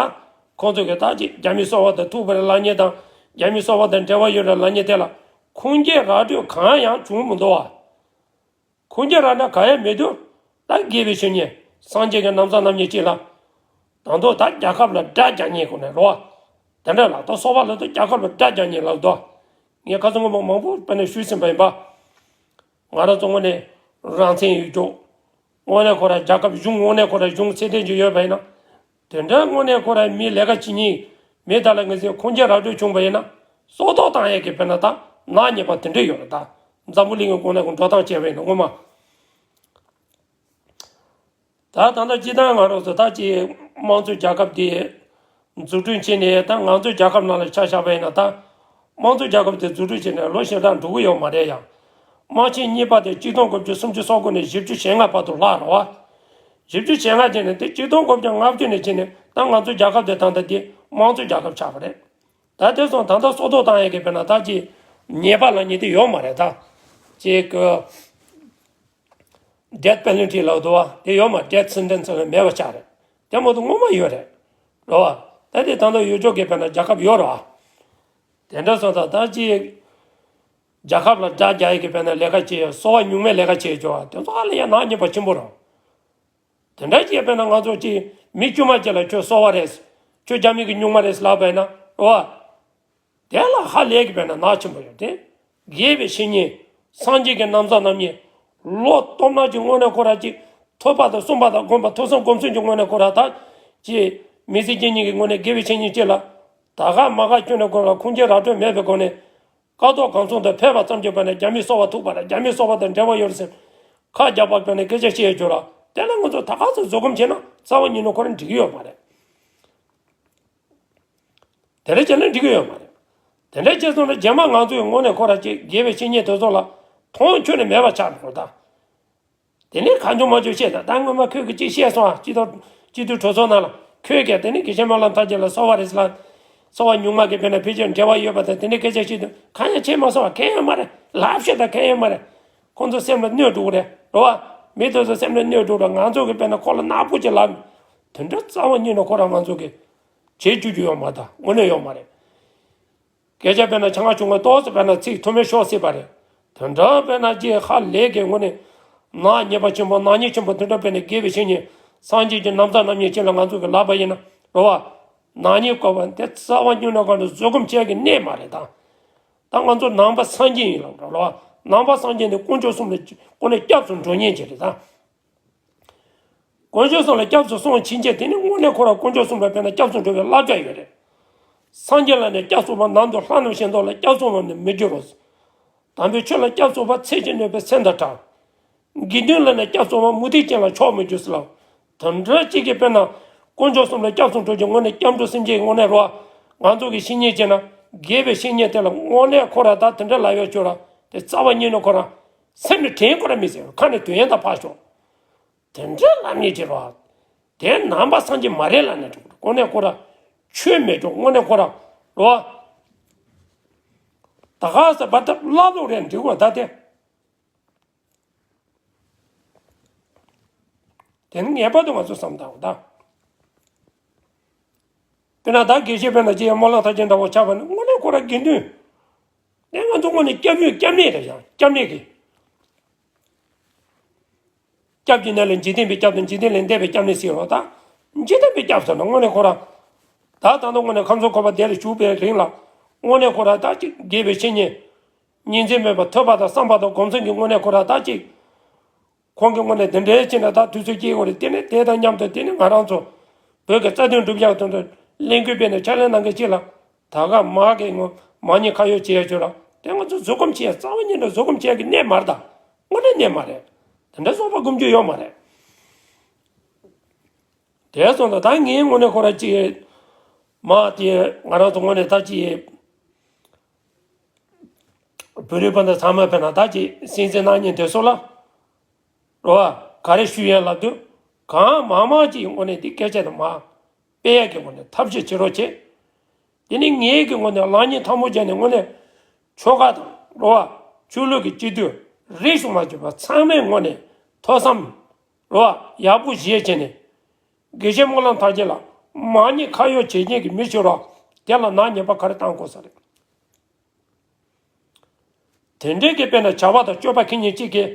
ཁོང་ཚོ་གིས་ད་ཅིག་རྒྱ་མི་སོ་པ་དང་ཐུག་པ་རེད་ལབ་མཁན་དང་རྒྱ་མི་སོ་པ་དང་འབྲེལ་བ་ཡོད་རེད་ལབ་མཁན་དེ་ལ་ཁུངས་སྐྱེལ་ར་སྤྲོད་གང་ཡང་བྱུང་མི་འདུག་བ། ཁུངས་སྐྱེལ་ར་འདྲ་གང་ཡང་མེད་དུས་ད་དགེ་བའི་བཤེས་གཉེན་སངས་རྒྱས་ཀྱི་ན་བཟའ་རྣམ་གཉིས་ཅིག་ལ་ད་དུང་ད་རྒྱལ་ཁབ་ལ་དགྲ་རྒྱག་མཁན་ཁོ་ནས་རོ། དེ་འདྲ་ལ་ད་སོ་པ་ལ་ད་རྒྱལ་ཁབ་ལ་དགྲ་རྒྱག་མཁན་ལབ་དོ། ངས་ཁ་སང་སྔོན་མ་མང་པོ་དཔེར་ན་ཞུས་ཟིན་པ་ཡིན་པ། ང་རང་ཚོ་དངོས་གནས་རང་བཙན་ཡོད་ཀྱོག་དངོས་གནས་ཁོ་ར་རྒྱལ་ཁབ་གཞུང་དངོས་གནས་ཁོ་ར་གཞུང་ཚད་ལྡན་ཅིག་ཡོད་པ་ཡིན་ན། དེ་འདྲ་དངོས་གནས་ཁོ་ར་མི་ལས་ཀ་བྱེད་མཁན་མི་དག་ལ་ངེས་ཟིན་ཁུངས་སྐྱེལ་ར་སྤྲོད་བྱུང་བ་ཡིན་ན། སྲོག་ཐོག་བཏང་ཡས་ཀྱི་དཔེར་ན་ད་ནག་ཉེས་པ་དེ་འདྲ་ཡོད་རེད་ད། འཛམ་བུ་གླིང་གི་དངོས་གནས་ཁོ་འགྲོ་སྟངས་བྱས་པ་ཡིན་ན་སྔོན་མ། ད་ད་ལྟ་སྤྱིར་བཏང་ང་རང་ཚོ་ད་ཅིག་དམངས་གཙོའི་རྒྱལ་ཁབ་འདི་འཛུགས་སྐྲུན་བྱས་ནས་ད་ང་ཚོའི་རྒྱལ་ཁབ་ནང་ལ་ཆ་བཞག་པ་ཡིན་ན་ད་དམངས་གཙོའི་རྒྱལ་ཁབ་འདི་འཛུགས་སྐྲུན་བྱས་ནས་ལོ་ཞེ་གྲངས་འགྲོ་གི་ཡོད་མ་རེད་ཡ། དམངས་ཆེན་གཉིས་པ་དེ་ཆིག་སྟོང་དགུ་བརྒྱ་སུམ་ཅུ་སོ་དགུ་ནས་བཞི་བཅུ་ཞེ་ལྔ་བར་དུ་ལྷག་རེད་བ། བཞི་བཅུ་ཞེ་ལྔ་བྱས་ནས་དེ་ཆིག་སྟོང་དགུ་བརྒྱ་ལྔ་བཅུ་ནས་བྱས་ནས་ད་ང་ཚོའི་རྒྱལ་ཁབ་དེ་ད་ལྟ་དེ་དམངས་གཙོའི་རྒྱལ་ཁབ་ཆགས་པ་རེད། ད་དེ་སོང་ད་ལྟ་སྲོག་ཐོག་བཏང་ཡས་ཀྱི་དཔེར་ན་ད་ཅིག་ཉེས་པ་ལབ་མཁན་དེ་ཡོད་མ་རེད་ད། ཅིག་གི་death penalty ལབ་འདུག་བ་དེ་ཡོད་མ་death sentence ལ་མེད་པ་ཆགས་རེད། དེ་མ་གཏོགས་སྔོན་མ་ཡོད་རེད། རེད་བ། ད་དེ་ད་ལྟ་ཡོད་ཆོག་གི་དཔེར་ན་རྒྱལ་ཁབ་ཡོད་རེད་བ། དེ་འདྲ་སོང་ཙང་ད་ཅིག་རྒྱལ་ཁབ་ལ་དགྲ་རྒྱག་ཡས་ཀྱི་དཔེར་ན་ལས་ཀ་བྱེད་ཡས་སོ་པ་གཉུག་མའི་ལས་ཀ་བྱེད་ཆོག་བ་དེ་ཚོ་ཧ་ལས་ཡ་ནག་ཉེས་པ་ཆེན་པོ་རེད། དེ་འདྲ་བྱས་པས་ན་ང་ཚོ་གཅིག་མི་དཀྱུས་མ་གཅིག་ལ་ཁྱོད་སོ་པ་རེད། ཁྱོད་རྒྱ་མི་གི་སྨྱུག་མ་རེད་ལབ་པས་ན་རོ། དེ་ལ་ཧ་ལས་ཀྱི་པས་ན་ནག་ཆེན་པོ་ཡོད་དེ། དགེ་བའི་བཤེས་གཉེན། སངས་རྒྱས་ཀྱི་ན་བཟའ་རྣམ་གཉིས། ལོ་སྟོང་ནག་གི་སྔོན་ནས་ཁོ་ར་གཅིག་ཐོས་པ་དང་གསུངས་པ་དང་སྒོམ་པ་ཐོས་བསམ་སྒོམ་གསུམ་གྱི་སྔོན་ནས་ཁོ་ར་ད་ཅིག་མི་ཚེ་སྐྱེལ་མཁན་གྱི་སྔོན་ནས་དགེ་བའི་བཤེས་གཉེན་གཅིག་ལ་ད་ག་མ་ག་ཁྱོད་ནས་ཁོ་ར་ཁུངས་སྐྱེལ་ར་སྤྲོད་མེད་པའི་སྒོ་ནས། ཀ་ཐོག་གང་ཚོང་དང་ཕལ་པ་ཙམ་གྱི་བར་ནས་རྒྱ་མིའི་སོ་པ་ཐུག་པ་རེད། རྒྱ་མིའི་སོ་པ་དང་འབྲེལ་བ་ཡོད་རེད་ཟེར། ཁ་རྒྱག་པ་བྱས་ནས་སྐད་ཆ་བཤད་ཡོད་ར། དེ་ལ་ང་ཚོ་ད་ག་ཚོད་བཟོད་སྒོམ་བྱས་ན་རྩ་བ་ཉིད་ནས་ཁོ་རང་འགྲིག་གི་ཡོད་མ་རེད། དེ་འདྲ་བྱས་ན་འགྲིག་གི་ཡོད་མ་རེད། དེ་འདྲ་བྱས་སོང་ན་རྗེས་མ་ང་ཚོའི་ངོས་ནས་ཁོ་ར་ཅིག་དགེ་བའི་བཤེས་གཉེན་དེ་ཚོ་ལ་མཐོང་ཆོས་ནས་མེད་པ་ཆགས་འགྲོ་ད། དེ་ནས་གང་བྱུང་མང་བྱུང་བཤད་ད་ད་སྔོན་མ་ཁོས་གི་ཅིག་བཤད་སོང་ཨ། སྤྱི་ཚོགས་སྤྱི་འཐུས་གྲོས་ཚོགས་ནང་ལ་ཁོས་གི་དེ་ནས་དགེ་བཤེས་སྨོན་ལམ་མཐར་ཕྱིན་ལ་སོ་པ་རེད་ལ། སོ་པ་གཉུག་མ་གི་དཔེར་ན་ཕལ་ཆེར་འབྲེལ་བ་ཡོད་པ་དང་དེ་འདྲའི་སྐད་ཆ་བཤད་དུས་གང་ཡང་བྱས་མ་སོང་བ་གང་ཡང་མ་རེད། ལབ་བཤད་ད་གང་ཡང་མ་རེད། ཁོང་ཚོ་སེམས་ལ་གནོད་འགྲོ་གི་རེད་རོ་བ། མི་དེ་ཚོ་སེམས་ལ་གནོད་འགྲོ་ར་ང་ཚོ་གི་དཔེར་ན་ཁོ་ལ་ནག་པོ་ཅིག་ལབ། དེ་འདྲ་རྩ་བ་ཉིད་ནས་ཁོ་རང་ང་ཚོ་གི་བྱེད་བཅུག་རྒྱུ་ཡོད་མ་ད་དངོས་གནས་ཡོད་མ་རེད། སྐད་ཆ་དཔེར་ན་ཆང་ང་ཆུང་ང་ཏོག་ཙམ་དཔེར་ན་ཚིག་ཐུ་མི་ཤོར་སྲིད་པ་རེད། དེ་འདྲ་དཔེར་ན་ཅིག་ཧ་ལས་ཀྱི་ངོ་ནས་ནག་ཉེས་པ་ཆེན་པོ་ནག་ཉེས་ཆེན་པོ་དེ་འདྲ་དཔེར་ན་དགེ་བའི་བཤེས་གཉེན་སངས་རྒྱས་ཀྱི་ན་བཟའ་རྣམ་གཉིས་ཅན་ལ་ང་ཚོ་གི་ལབ་པ་ཡིན་ན་རོ་བ། ནག་ཉེས་བཀོད་པ་འདི་རྩ་བ་ཉིད་ནས་གང་དུ་བཟོད་སྒོམ་བྱེད་ཀྱི་གནས་མ་རེད་ད། ད་ང་ཚོ་ནང་པ་སངས་རྒྱས་ཡིན་ལབ་རོ་བ། ནང་པ་སངས་རྒྱས་འདི་དཀོན་མཆོག་གསུམ་ལ་ཀུན་ནས་སྐྱབས་སུ་འགྲོ་མཁན་ཅིག་རེད་ད། དཀོན་མཆོག་གསུམ་ལ་སྐྱབས་སུ་སོང་ཕྱིན་ཆད་དེ་ནི་དངོས་གནས་ཁོ་རང་དཀོན་མཆོག་གསུམ་ལ་དཔེར་ན་སྐྱབས་སུ་འགྲོ་བའི་བསླབ་བྱ་ཡོད་རེད། སངས་རྒྱས་ལ་ནི་སྐྱབས་སུ་མ་ནམ་དུ་ལྷ་རྣམས་བཞིན་དུ་ལ་སྐྱབས་སུ་མ་ནི་མི་འགྱུར་རོ། དམ་པའི་ཆོས་ལ་སྐྱབས་སུ་བབ་ཚེ་གཅིག་གནོད་པའི་སེམས་དང་བྲལ། དགེ་འདུན་ལ་ནི་སྐྱབས་སུ་བབ་མུ་སྟེགས་ཅན་ལ་ཕྱོགས་མི་འགྱུར་ཟེར་ལ། དེ་འདྲ་གཅིག་གིས་དཔེར་ན་དཀོན་མཆོག་གསུམ་ལ་སྐྱབས་སུ་འགྲོ་རྒྱུ་དངོས་གནས་སྐྱབས་འགྲོ་སེམས་བསྐྱེད་དངོས་གནས་རོ། ང་ཚོ་གི་བཤེས་གཉེན་བྱས་ན་དགེ་བའི་བཤེས་གཉེན་དེ་ལ་དངོས་གནས་ཁོ་ར་ད་དེ་འདྲ་ལབ་ཡོད་ཆོག་ར་དེ་རྩ་བ་ཉིད་ནས་ཁོ་ར་སེམས་ནས་དྲན་ཁོ་ར་མི་ཟེར་ཁ་ནས་དོན་ཡན་དག་ཕར་ཞོག་དེ་འདྲ་ལབ་ཉེས་ཀྱི་རོ། དེ་ནང་པ་སངས་རྒྱས་མ་རེད་ལབ་ནས་འགྲོ་དགོས་རེད། དངོས་གནས་ཁོ་ར་ཆོས་མེད་འགྲོ་དངོས་གནས་ཁོ་ར་རོ། ད་ག་ས་བར་ཐབས་བླ་ལོག་རེད་འགྲིག་གོ་ད་དེ། དེ་ནི་ངེས་པར་དུ་ང་ཚོ་བསམ་དང་ད། དཔེར་ན་ད་དགེ་བཤེས་དཔེར་ན་ཅི་ཡང་སྨོན་ལམ་མཐར་ཕྱིན་འདྲ་བོ་ཆགས་པ་ནི་དངོས་གནས་ཁོ་ར་དགེ་འདུན། དེ་ང་ཚོ་དངོས་གནས་སྐྱབས་ཡུལ་སྐྱབས་གནས་རེད་ཡང་སྐྱབས་གནས་ཀྱི། སྐྱབས་ཀྱི་གནས་ལ་འཇིག་རྟེན་པའི་སྐྱབས་དང་འཇིག་རྟེན་ལས་འདས་པའི་སྐྱབས་གནས་ཟེར་རོ་ད། འཇིག་རྟེན་པའི་སྐྱབས་ཟེར་ན་དངོས་གནས་ཁོ་ར། ད་ད་ལྟ་དངོས་གནས་ཁམས་གསུམ་འཁོར་བ་བདེ་ལ་བཞུགས་པའི་རིང་ལ། དངོས་གནས་ཁོ་ར་ད་ཅིག་དགེ་བའི་བཤེས་གཉེན། གཉིས་འཛིན་མེད་པ་ཐོས་པ་དང་བསམ་པ་དང་སྒོམ་གསུམ་གྱི་དངོས་གནས་ཁོ་ར་ད་ཅིག་ཁོང་གི་དངོས་གནས་དེ་འདྲའི་ཕྱིན་ན་ད་དུས་ཚོད་སྐྱེལ་དགོས་རེད། དེ་ནི་དེ་དང་མཉམ་དུ་དེ་ནི་ང་རང་ཚོ་བོད་ཀྱི་རྩ་དོན་སྒྲུབ་ཡག་དོན་དུ་གླེང་སྐུལ་སྤེལ་ནས་ཕྱག་ལས་གནང་མཁན་ཅིག་ལ་ད་ག་མ་གི་ངོ་མ་ཉེས་ཁ་གཡོགས་བྱེད་ཡ་ཆོག་ལ་དེ་ང་ཚོ་བཟོད་སྒོམ་བྱེད་ཡ་རྩ་བ་ཉིད་ནས་བཟོད་སྒོམ་བྱེད་ཡ་གི་གནས་མ་རེད་ད། དངོས་གནས་གནས་མ་རེད། དེ་འདྲ་བཟོད་པ་སྒོམ་རྒྱུ་ཡོད་མ་རེད། དེ་སོང་ཙང་ད་ངའི་དངོས་གནས་ཁོ་ར་ཅིག་མ་དེ་ང་རང་ཚོ་དངོས་གནས་ད་ཅིག་བོད་རིགས་སྤུན་ཟླ་ཚང་མ་དཔེར་ན་ད་ཅིག་སེམས་ཅན་སྣང་བརྙན་དེ་ཚོ་ལ་རོ་བ་ག་རེ་ཞུ་ཡས་ལབ་དུས། གང་མང་མང་ཅིག་གི་ངོས་ནས་འདི་སྐད་ཆ་དེ་མར་སྤེལ་ཡས་ཀྱི་ངོས་ནས་ཐབས་ཤེས་བྱེད་རོགས་བྱེད། དེ་ནི་ངེད་ཀྱི་ངོས་ནས་ལག་གཉིས་ཐལ་མོ་སྦྱར་ནས་དངོས་གནས་ཆོལ་ཁ་དང་རོ་བ་ཆོས་ལུགས་ཀྱི་སྤྱི་འཐུས་རིས་སུ་མ་ཆད་པ་ཚང་མའི་ངོས་ནས་ཐོས་བསམ་རོ་བ་ཡག་པོ་བྱས་བྱས་ནས། དགེ་བཤེས་སྨོན་ལམ་ཐམས་ཅད་ལ་མ་ཉེས་ཁ་གཡོགས་བྱེད་མཁན་གྱི་མི་ཤོར་བ་དེ་ལ་ནག་ཉེས་པ་ག་རེ་བཏང་དགོས་ས་རེད། དེ་འདྲའི་གི་དཔེར་ན་བྱ་བ་དང་སྤྱོད་པ་མཁས་མཁན་གཅིག་གིས་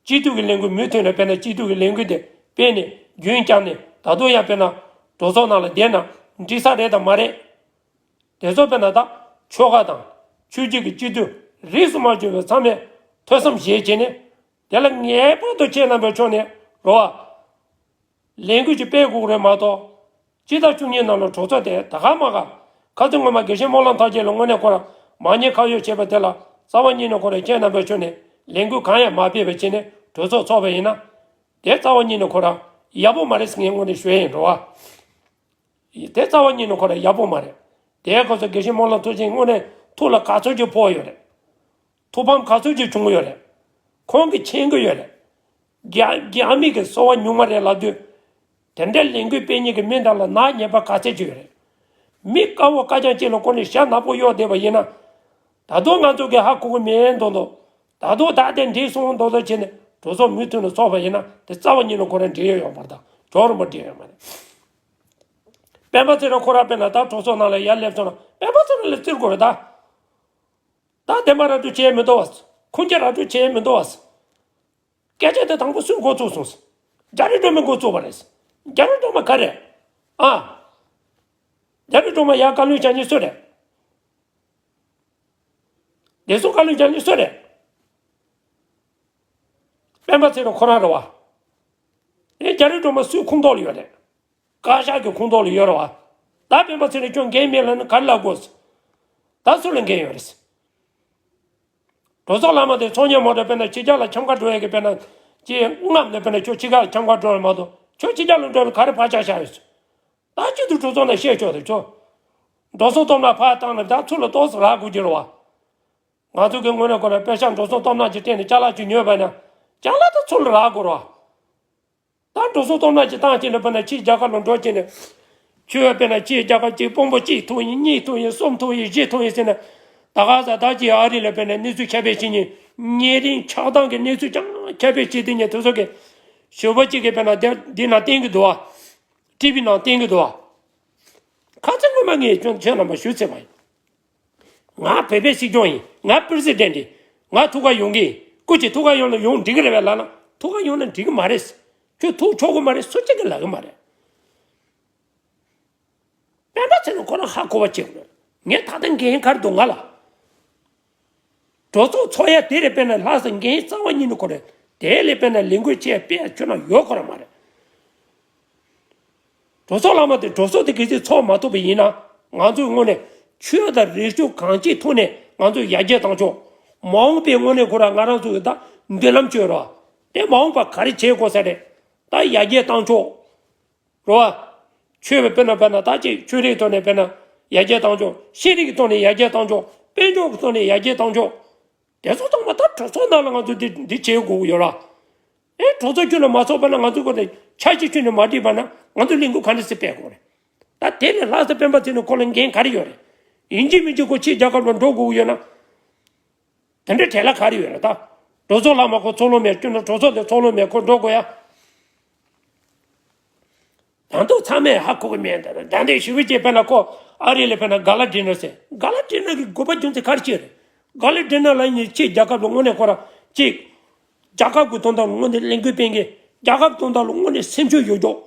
སྤྱི་འཐུས་ཀྱི་ལས་འགུལ་མུ་མཐུད་ནས་དཔེར་ན་སྤྱི་འཐུས་ཀྱི་ལས་འགུལ་དེ་སྤེལ་ནས་རྒྱུན་བསྐྱངས་ནས་ད་དུང་ཡང་དཔེར་ན་གྲོས་ཚོགས་ནང་ལ་བསྡད་ན་འགྲིག་ས་རེད་དང་མ་རེད། དེ་ཚོ་དཔེར་ན་ད་ཆོལ་ཁ་དང་ཆོས་བརྒྱུད་ཀྱི་སྤྱི་འཐུས་རིས་སུ་མ་ཆད་པའི་ཚང་མས་ཐོས་བསམ་བྱས་བྱས་ནས་དེ་ལ་ངེས་པར་དུ་ཁྱེད་རྣམ་པའི་ཕྱོགས་ནས་རོ་བ། ལས་འགུལ་ཅིག་སྤེལ་དགོས་རེད་མ་གཏོགས། སྤྱི་ཟླ་བཅུ་གཉིས་ནང་ལ་གྲོས་ཚོགས་དེ་ད་ག་མ་ག་ཁ་ཚོན་ངོ་མ་དགེ་བཤེས་སྨོན་ལམ་ཐམས་ཅད་ལ་དངོས་གནས་ཁོ་རང་མ་ཉེས་ཁ་གཡོགས་བྱས་པ་དེ་ལ་རྩ་བ་ཉིད་ནས་ཁོ་རང་ཁྱེད་རྣམ་པའི་ཕྱོགས་ནས་ལས་འགུལ་གང་ཡང་མ་སྤེལ་བ་བྱས་ནས་གྲོས་ཚོགས་ཚོགས་པ་ཡིན་ན། དེ་རྩ་བ་ཉིད་ནས་ཁོ་རང་ཡག་པོ་མ་རེད་ཟེར་ངས་དངོས་གནས་ཞུ་ཡ་ཡིན་རོ་བ། དེ་རྩ་བ་ཉིད་ནས་ཁོ་རང་ཡག་པོ་མ་རེད། དེའི་སྐབས་སུ་དགེ་བཤེས་སྨོན་ལམ་མཐུ་ཆེན་དངོས་གནས་ཐུགས་ལ་ག་ཚོད་ཅིག་ཕོག་ཡོད་རེད། ཐུགས་ཕམ་ག་ཚོད་ཅིག་བྱུང་ཡོད་རེད། ཁོང་གིས་མཁྱེན་གྱི་ཡོད་རེད། རྒྱ་རྒྱ་མི་གི་སོ་བ་ཉུང་མ་རེད་ལབ་དུས། དེ་འདྲའི་ལས་འགུལ་སྤེལ་མཁན་གྱི་མི་འདྲ་ལ་ནག་ཉེས་པ་ག་ཚད་ཅིག་ཡོད་རེད། མི་དཀར་བོ་དཀར་རྐྱང་གཅིག་ལ་ཁོ་ནས་ཞྭ་ནག་པོ་གཡོགས་བསྡད་པ་ཡིན་ན། ད་དུང་ང་ཚོ་གི་ཧ་གོ་གི་མེད་མདོག་མདོག་ད་དུང་ད་དེ་འགྲིག་སོང་མདོག་མདོག་བྱས་ནས་གྲོས་ཚོགས་མུ་མཐུད་ནས་ཚོགས་པ་ཡིན་ན་དེ་རྩ་བ་ཉིད་ནས་ཁོ་རང་འགྲིག་ཡ་ཡོད་མ་རེད། ད་ཇོ་རིན་པོ་འགྲིག་ཡ་ཡོད་མ་རེད། སྤེན་པ་ཚེ་རིང་ཁོ་རང་དཔེར་ན་ད་གྲོས་ཚོགས་ནང་ལ་ཡར་སླེབས་སོང་ན་སྤེན་པ་ཚེ་རིང་ལ་བཙིར་དགོས་རེད་ད། ད་བདེན་པ་ར་སྤྲོད་བྱས་མི་འདུག་བ། ཁུངས་སྐྱེལ་ར་སྤྲོད་བྱས་མི་འདུག་བ། སྐད་ཆ་དེ་དང་པོ་སུས་འགོ་བཙུགས་སོང་། རྒྱ་རི་སྒྲོལ་མས་འགོ་བཙུགས་པ་རེད། རྒྱ་རི་སྒྲོལ་མ་ག་རེ། ཨ། རྒྱ་རི་སྒྲོལ་མ་ཡར་བཀའ་བློན་བྱ་མཁན་སུ་རེད། བདེ་སྲུང་བཀའ་བློན་བྱ་མཁན་སུ་རེད། སྤེན་པ་ཚེ་རིང་ཁོ་རང་རེད་བ། ཨེ་རྒྱ་རི་སྒྲོལ་མ་སུའི་ཁོངས་གཏོགས་ལ་ཡོད་རེད། བཀའ་ཤག་གི་ཁོངས་གཏོགས་ལ་ཡོད་རེད་བ། ད་སྤེན་པ་ཚེ་རིང་ཁྱོད་འགན་མེད་ལབ་ན་ག་རེ་ལབ་དགོས། ད་སུ་ལ་འགན་ཡོད་རེད། གྲོས་ཚོགས་ལམ་དེ་ཚོང་གཉེར་མོ་ཊ་དཔེར་ན་ཕྱི་རྒྱལ་ལ་འཆམ་ཁ་འགྲོ་ཡས་ཀྱི་དཔེར་ན་ཅི་རྔམ་ནས་དཔེར་ན་ཁྱོད་ཕྱི་རྒྱལ་ལ་འཆམ་ཁ་འགྲོ་ཡས་མ་གཏོགས་ཁྱོད་ཕྱི་རྒྱལ་ལ་འགྲོ་ཡས་ག་རེ་བག་ཆགས་བཞག་ཡོད། ད་སྤྱི་འཐུས་གྲོས་ཚོགས་ནས་བཤད་ཆོག་དེ་ཆོག་འགྲོ་སོང་སྟོབས་ལ་ཕར་བཏང་ནས་ད་ཚུར་ལ་ཏོག་ཙམ་རག་དགོས་ཀྱི་རེད་བ། ང་ཚོ་གི་ངོས་ནས་ཁོ་ན་པེ་ཤག་འགྲོ་སོང་སྟོབས་ནག་ཅིག་སྤྲད་ནས་ཅ་ལག་ཅིག་ཉོས་པ་ཡིན་ན་ཅ་ལག་ད་ཚུར་ལ་རག་དགོས་རེད་བ། ད་འགྲོ་སོང་སྟོབས་ནག་ཅིག་བཏང་བྱས་ནས་དཔེར་ན་ཕྱིའི་རྒྱལ་ཁབ་ལ་འགྲོ་བྱས་ནས། ཁྱོད་དཔེར་ན་ཕྱིའི་རྒྱལ་ཁབ་ཅིག་དཔོན་པོ་གཅིག་ཐུག་ཡིན་གཉིས་ཐུག་ཡིན་གསུམ་ཐུག་ཡིན་བཞི་ཐུག་ཡིན་ཟེར་ནས། ད་ག་ས་ད་ཅིག་ཨ་རི་ལ་དཔེར་ན་གནས་ཚུལ་ཁྱབ་སྤེལ་བྱེད་མཁན་ཉེ་རིང་ཆགས་སྡང་གི་གནས་ཚུལ་ཀྱང་ཁྱབ་སྤེལ་བྱེད་དེ་ཉེ་དེ་ཚོ་གི་ཞོགས་པ་གཅིག་གི་དཔེར་ན་འདི་འདི་ནང་བསྟན་གི་འདུག་བ། ཊི་བི་ནང་བསྟན་གི་འདུག་བ། ཁ་ཚ་ངོ་མ་ངས་ཁྱོད་ཁྱོད་རྣམ་པ་ཞུ་ཚེ་བ་ཡིན། ང་བོད་པའི་སྲིད་སྐྱོང་ཡིན། ང་པི་རེ་སི་ཌེན་ཊི་ཡིན། ང་ཐུགས་ཁ་ཡོང་གི་ཡིན། སྐུ་མཁྱེན་ཐུགས་ཁ་ཡོང་ན་ཡོང་འགྲིག་གི་རེད་པས་ལབ་ན་ཐུགས་ཁ་ཡོང་ན་འགྲིག་གི་མ་རེད། ཁྱོད་ཐུགས་ཆོག་གི་མ་རེད། སུ་གཅིག་གིས་ལབ་གི་མ་རེད། སྤེན་པ་ཚེ་རིང་ཁོ་རང་ཧ་གོ་བ་བྱེད་དགོས། ངས་ད་ལྟ་འགན་ག་རེ་འདུག་ང་ལ། གྲོས་ཚོགས་ཚོགས་ཡ་དེ་རེད་པས་ན་ལྷག་ས་འགན་རྩ་བ་ཉིད་ནས་ཁོ་རེད། དེ་ལས་པས་ན་ལས་འགུལ་བྱས་སྤེལ་ཁྱོད་རང་ཡོད་ཁོ་རང་མ་རེད། གྲོས་ཚོགས་ལམ་དེ་གྲོས་ཚོགས་དེ་གལ་སྲིད་ཚོགས་མ་ཐུབ་པ་ཡིན་ན་ང་ཚོའི་ངོས་ནས་ཆོས་དང་རིག་གཞུང་གང་ཅིའི་ཐོག་ནས་ང་ཚོས་ཡར་རྒྱས་བཏང་ཆོག་མ་འོངས་པའི་ངོས་ནས་ཁོ་རང་ང་རང་ཚོ་གི་ད་མདུན་ལམ་བཅོས་རོགས། དེ་མ་འོངས་པ་ག་རེ་བྱེད་དགོས་ས་རེད། ད་ཡར་རྒྱས་བཏང་ཆོག་རོ་བ། ཆོས་པའི་དཔེར་ན་དཔེར་ན་ད་ཅིག་ཆོས་རིག་ཐོག་ནས་དཔེར་ན་ཡར་རྒྱས་བཏང་ཆོག་ཤེས་རིག་གི་ཐོག་ནས་ཡར་རྒྱས་བཏང་ཆོག་དཔལ་འབྱོར་གྱི་ཐོག་ནས་ཡར་རྒྱས་བཏང་ཆོག་དེ་ཚོ་ཚང་མ་ད་གྲོས་ཚོགས་ནང་ལ་ང་ཚོས་འདི་འདི་བྱེད་དགོས་ཀྱི་ཡོད་ར། ཨེ་གྲོས་ཚོགས་ཁྱོན་ནས་མ་ཚོགས་པ་ན་ང་ཚོའི་སྐོར་ནས་འཆར་གཞི་ཁྱོན་ནས་མ་བསྒྲིགས་པ་ན་ང་ཚོས་ལས་འགུལ་ག་འདྲ་སེ་སྤེལ་དགོས་རེད། ད་དེ་ལས་ལྷག་ས་སྤེན་པ་ཚེ་རིང་ཁོ་ལ་འགན་ག་རེ་ཡོད་རེད། ཡིན་གཅིག་མིན་གཅིག་ཁོ་ཕྱིའི་རྒྱལ་ཁབ་ལ་འགྲོ་དགོས་ཀྱི་ཡོད་ན། དེ་འདྲའི་བྲེལ་བ་ག་རེ་ཡོད་རེད་ད། གྲོས་ཚོགས་ལ་མ་ཁོ་ཚོགས་ལོ་མེད་སྐྱོན་ན་གྲོས་ཚོགས་དེ་ཚོགས་ལོ་མེད་ཁོ་འགྲོ་དགོས་ཡ། ད་དུང་ཚང་མས་ཧ་གོ་གི་མེད་འདི་ད་འདི་ཞུ་བའི་ཅེས་དཔེར་ན་ཁོ་ཨ་རི་ལ་དཔེར་ན་ག་ལ་ཌི་ནར་ཟེར་ག་ལ་ཌི་ནར་གི་དགོས་པ་རྒྱུ་མཚན་ག་རེ་ཅིག་རེད། ག་ལ་ཌི་ནར་ལ་ཡིན་ཕྱིའི་རྒྱལ་ཁབ་ལ་དངོས་གནས་ཁོ་ར་ཅིག་རྒྱལ་ཁབ་ཀྱི་དོན་དག་ལ་དངོས་གནས་ལས་འགུལ་སྤེལ་མཁན་རྒྱལ་ཁབ་ཀྱི་དོན་དག་ལ་དངོས་གནས་སེམས་ཤུགས་ཡོད་ཅོག་